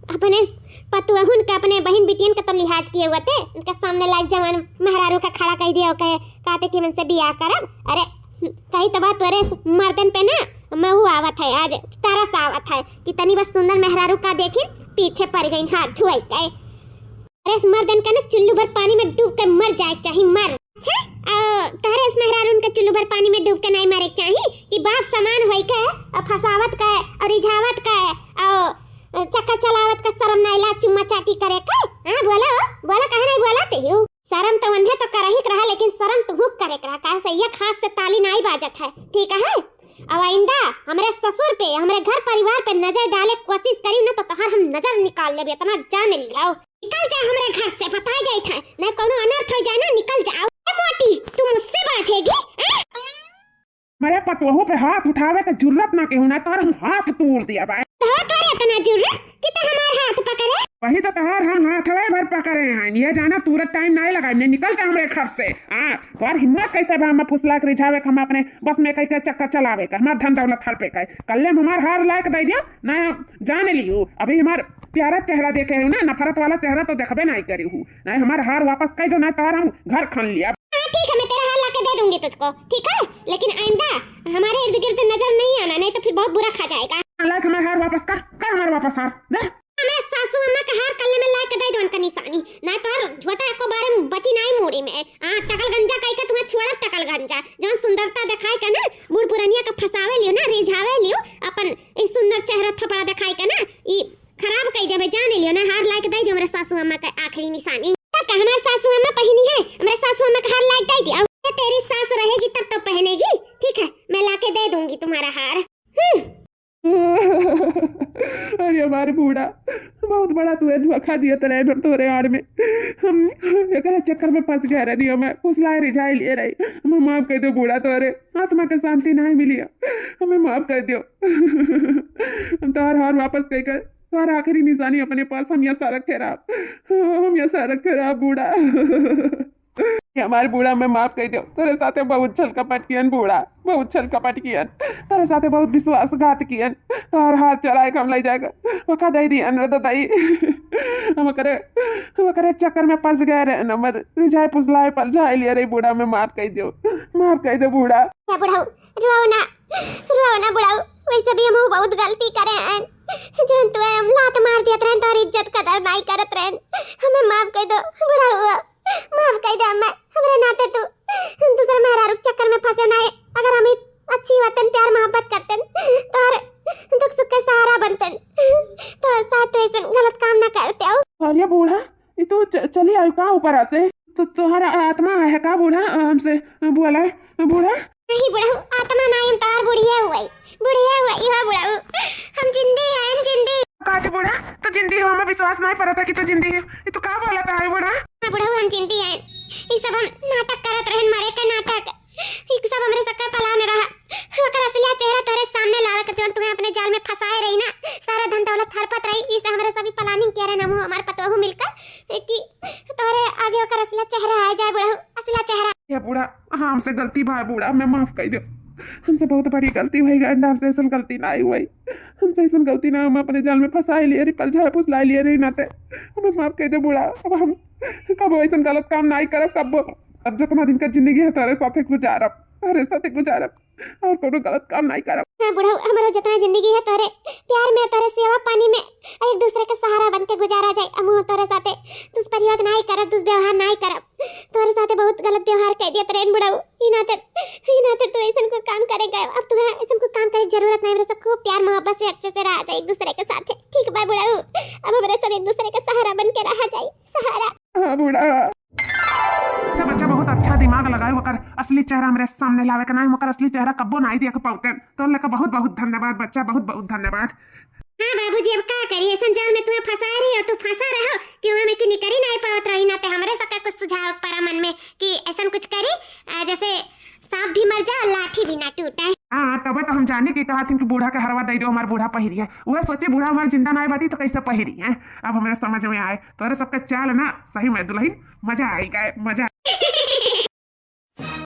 अपने पतुअहुन का, अपने बहिन बिटियन का तो लिहाज किए हुआ थे, उनके सामने लायक जवान मेहरारू का खड़ा कर दिया, कहे, कहते कि हमसे बियाह करब। अरे कही तो बात तोरे मर्दन पे ना, मैं वो आवत है, आज तरस आवत है कि तनी बस सुंदर मेहरारू का देखी, पीछे पड़ गई, हाथ धुआई गए। अरे इस मर्दन का ना चुल्लू भर पानी में डूब के मर जाए के चाही, मर। अच्छा, आ, तहरे इस मेहरारू का चुल्लू भर पानी में डूब के नहीं मरे के चाही कि बाप समान होई के, आ, फसावत के और रिझावत के और चक्कर चलावत के शर्म नहीं ला, चुम्मा चाटी करे के? हाँ, बोला हो, बोला, कहे नहीं बोला ते हो? शर्म तो उन्हें तो करही के रहा, लेकिन शर्म तुहू के करे के रहा, काहे से ये खास से ताली नाई बाजत है, ठीक है? अब आइंदा हमरे ससुर पे, हमरे घर परिवार पे नजर डाले के कोशिश करी ना तो तोहार हम नजर निकाल लेबे, इतना जान लियो। निकल जा हमरे घर से, बताए जाए था, नहीं कोनो अनर्थ हो जाए ना, निकल जाओ। ए मोटी, तू मुझसे बाझेगी, हैं? मेरे पतोहू पे हाथ उठावे के जुर्रत ना केहू ना, तोर हम हाथ तोड़ दिया बा। तोर करे इतना जुर्रत कि ते हमार हाथ पकड़े? वही तो तोहार हम हाथवे भर पकड़े हैं। ये जाना तूरत टाइम नहीं लगाई, नहीं निकल जा हमरे घर से। हाँ, तोर हिम्मत कैसे बा हमें फुसला के रिझावे के, हम अपने बस में कह के चक्कर चलावे के, हमार धन दौलत हड़पे के। कल्ले में हमार हार लायक दे दिया, ना जान लियो। अभी हमार प्यारा चेहरा देखे हो ना, नफरत वाला चेहरा तो देखबे नहीं करी हूँ। नहीं हमार हार वापस कर दो, ना तोहार हम घर खन लिया। हाँ, ठीक है, मैं तेरा हार लाके दे दूंगी तुझको, ठीक है? लेकिन आइंदा हमारे इर्द गिर्द नजर नहीं आना, नहीं तो फिर बहुत बुरा खा जाएगा। लायक हमार हार वापस कर, कर हमार वापस हार, दे। हमारे सासू अम्मा का हार कल्ले में लाके दे दो उनका निशानी, ना तो हर झोटा को बारे में बची नहीं मूड़ी में। हाँ, टकल गंजा कही का तुम्हें छोड़ा टकल गंजा, जौन सुंदरता दिखाए का ना, बूढ़ पुरनिया का फंसावे लियो ना, रिझावे लियो, अपन ई सुंदर चेहरा थपड़ा दिखाए का ना, ई खराब कई देबे, जान लियो ना, हार लायक दे दे हमरे सासू अम्मा निशानी। तो कहना सासू अम्मा पहनी है, हमरे सासू अम्मा का हार लाइ दे दिया। तेरी सास रहेगी तब तो पहनेगी। ठीक है, मैं लाके दे दूंगी तुम्हारा हार। हम्म। अरे हमारे बूढ़ा, बहुत बड़ा तू धोखा दिया तेरे, हम तोरे आड़ में। हम एकरे चक्कर में फंस गए रही, हमें फुसलाए रिझाए लिए रही। हमें माफ कर दो बूढ़ा, तोरे आत्मा के शांति नहीं मिली है, हमें माफ कर दो। हम तोहार हार वापस कइ कर, तोहार आखिरी निशानी अपने पास हम यसा रखे रहा, हम यसा रखे रहा बूढ़ा। ये हमारे बूढ़ा, हमें माफ कर दो, तोरे साथे बहुत छल कपट कियन बूढ़ा, बहुत छल कपट कियन, तोरे साथे बहुत विश्वासघात कियन, तोहार हार चुराए के हम ले जाएगा, ओका दे दी अनुरदा दाई। हम करे, हम करे चक्कर में फंस गए रहे, नंबर रिझाए पुसलाए पलझाए लिए रही बूढ़ा, हमें माफ कर दो, माफ कर दो बूढ़ा। या बुढ़ऊ, रुआओ ना, रुआओ ना बुढ़ऊ, वैसे भी हम बहुत गलती करे हैं, जौन तू हम लात मार दियत रहन, तोहर इज्जत कदर नाई करत रहन, हमें माफ कर दो बुढ़ऊ, माफ कर दे हमें, हमरे नाते तू दूसरे मेहरारू के चक्कर में फंसे नाई, अगर हम अच्छी वतन प्यार मोहब्बत करतन, तोहर दुख सुख के सहारा बनतन, तो साथ तो ऐसन गलत काम ना करते हो। अरे बूढ़ा, ये तो च-, चली आई का ऊपर से? तो तोहरा आत्मा है का बूढ़ा, हमसे बोला है बूढ़ा? नहीं बुढ़ऊ, आत्मा ना, हम तोहार बुढ़िया हुई, बुढ़िया हुई, इहो बुढ़ऊ, हम जिंदी हैं, हम जिंदी। का जी बूढ़ा, तो जिंदी हो, हमें विश्वास नहीं पड़ता कि तो जिंदी हो। ये तो का बोला था बूढ़ा? हाँ बुढ़ऊ, हम जिंदी हैं, ये सब हम नाटक करत रहन, मरे के नाटक, ये सब हमरे सबका plan रहा। ओकर असलिया चेहरा तोहरे सामने लावे के, जौन तुहे अपने जाल में फंसाए रही ना, सारा धन दौलत हड़पत रही, इसे हमरे सभी planning किया रहे, हमहू हमार पतोहू मिलकर कि तोहरे आगे ओकर असला चेहरा आ जाए बुढ़ऊ, असला चेहरा। या बूढ़ा, हाँ, हमसे गलती भा बूढ़ा, हमें माफ कर दो, हमसे बहुत बड़ी गलती भई गई, हमसे ऐसन गलती ना हुई, हमसे ऐसन गलती ना, हम अपने जाल में फंसाए लिए रही, पलझाए फुसलाए लिए रही नाते, हमें माफ कर दो बूढ़ा। अब हम कबो ऐसन गलत काम ना करब कबो। अब जितना दिन का जिंदगी है तोरे साथे गुजारब, तोरे साथे गुजारब। और कोनो गलत काम नाई करब। हाँ बुढ़ऊ, हमारा जितना जिंदगी है तोरे प्यार में, तोरे सेवा पानी में एक दूसरे का सहारा बन के गुजारा जाए। हमहू तोरे साथे दुष्प्रयोग नाई करब, दुष्व्यवहार नाई करब। तोरे साथे बहुत गलत व्यवहार कर दिया तरेन बुढ़ऊ। ई नाते, ई नाते तू ऐसन को काम करे गए। अब तुम्हें ऐसन को काम करे जरूरत नहीं। हमरे सब खूब प्यार मोहब्बत से अच्छे से रहा जाए एक दूसरे के साथे। ठीक बा बुढ़ऊ, अब हमरे सब एक दूसरे का सहारा बन के रहा जाए। सहारा। हाँ बूढ़ा। अच्छा बच्चा, बहुत अच्छा दिमाग लगाए, ओकर असली चेहरा हमरे सामने लावे के नाई, हम ओकर असली चेहरा कब्बो नाई देख पाउते। तो लेकर बहुत बहुत धन्यवाद बच्चा, बहुत बहुत धन्यवाद। हाँ बाबूजी, अब का करी, ऐसन जाल में तुम्हें फंसा रही हो, तू फंसा रहो कि वहाँ में कि निकरी नाई पावत रही ना, ते हमरे सबका कुछ सुझाव परा मन में कि ऐसन कुछ करी, आ, जैसे सांप भी मर जाए और लाठी भी ना टूटे। हाँ, तबे तो हम जाने की कहा थी कि बूढ़ा के हरवा दे दो, हमार बूढ़ा पहिरी है। वह सोचे बूढ़ा हमार जिंदा नाई बाटी तो कैसे पहिरी है। अब हमारे समझ में आए, तोरे सबके चाल ना सही में दुल्हन मजा आई गए, मजा।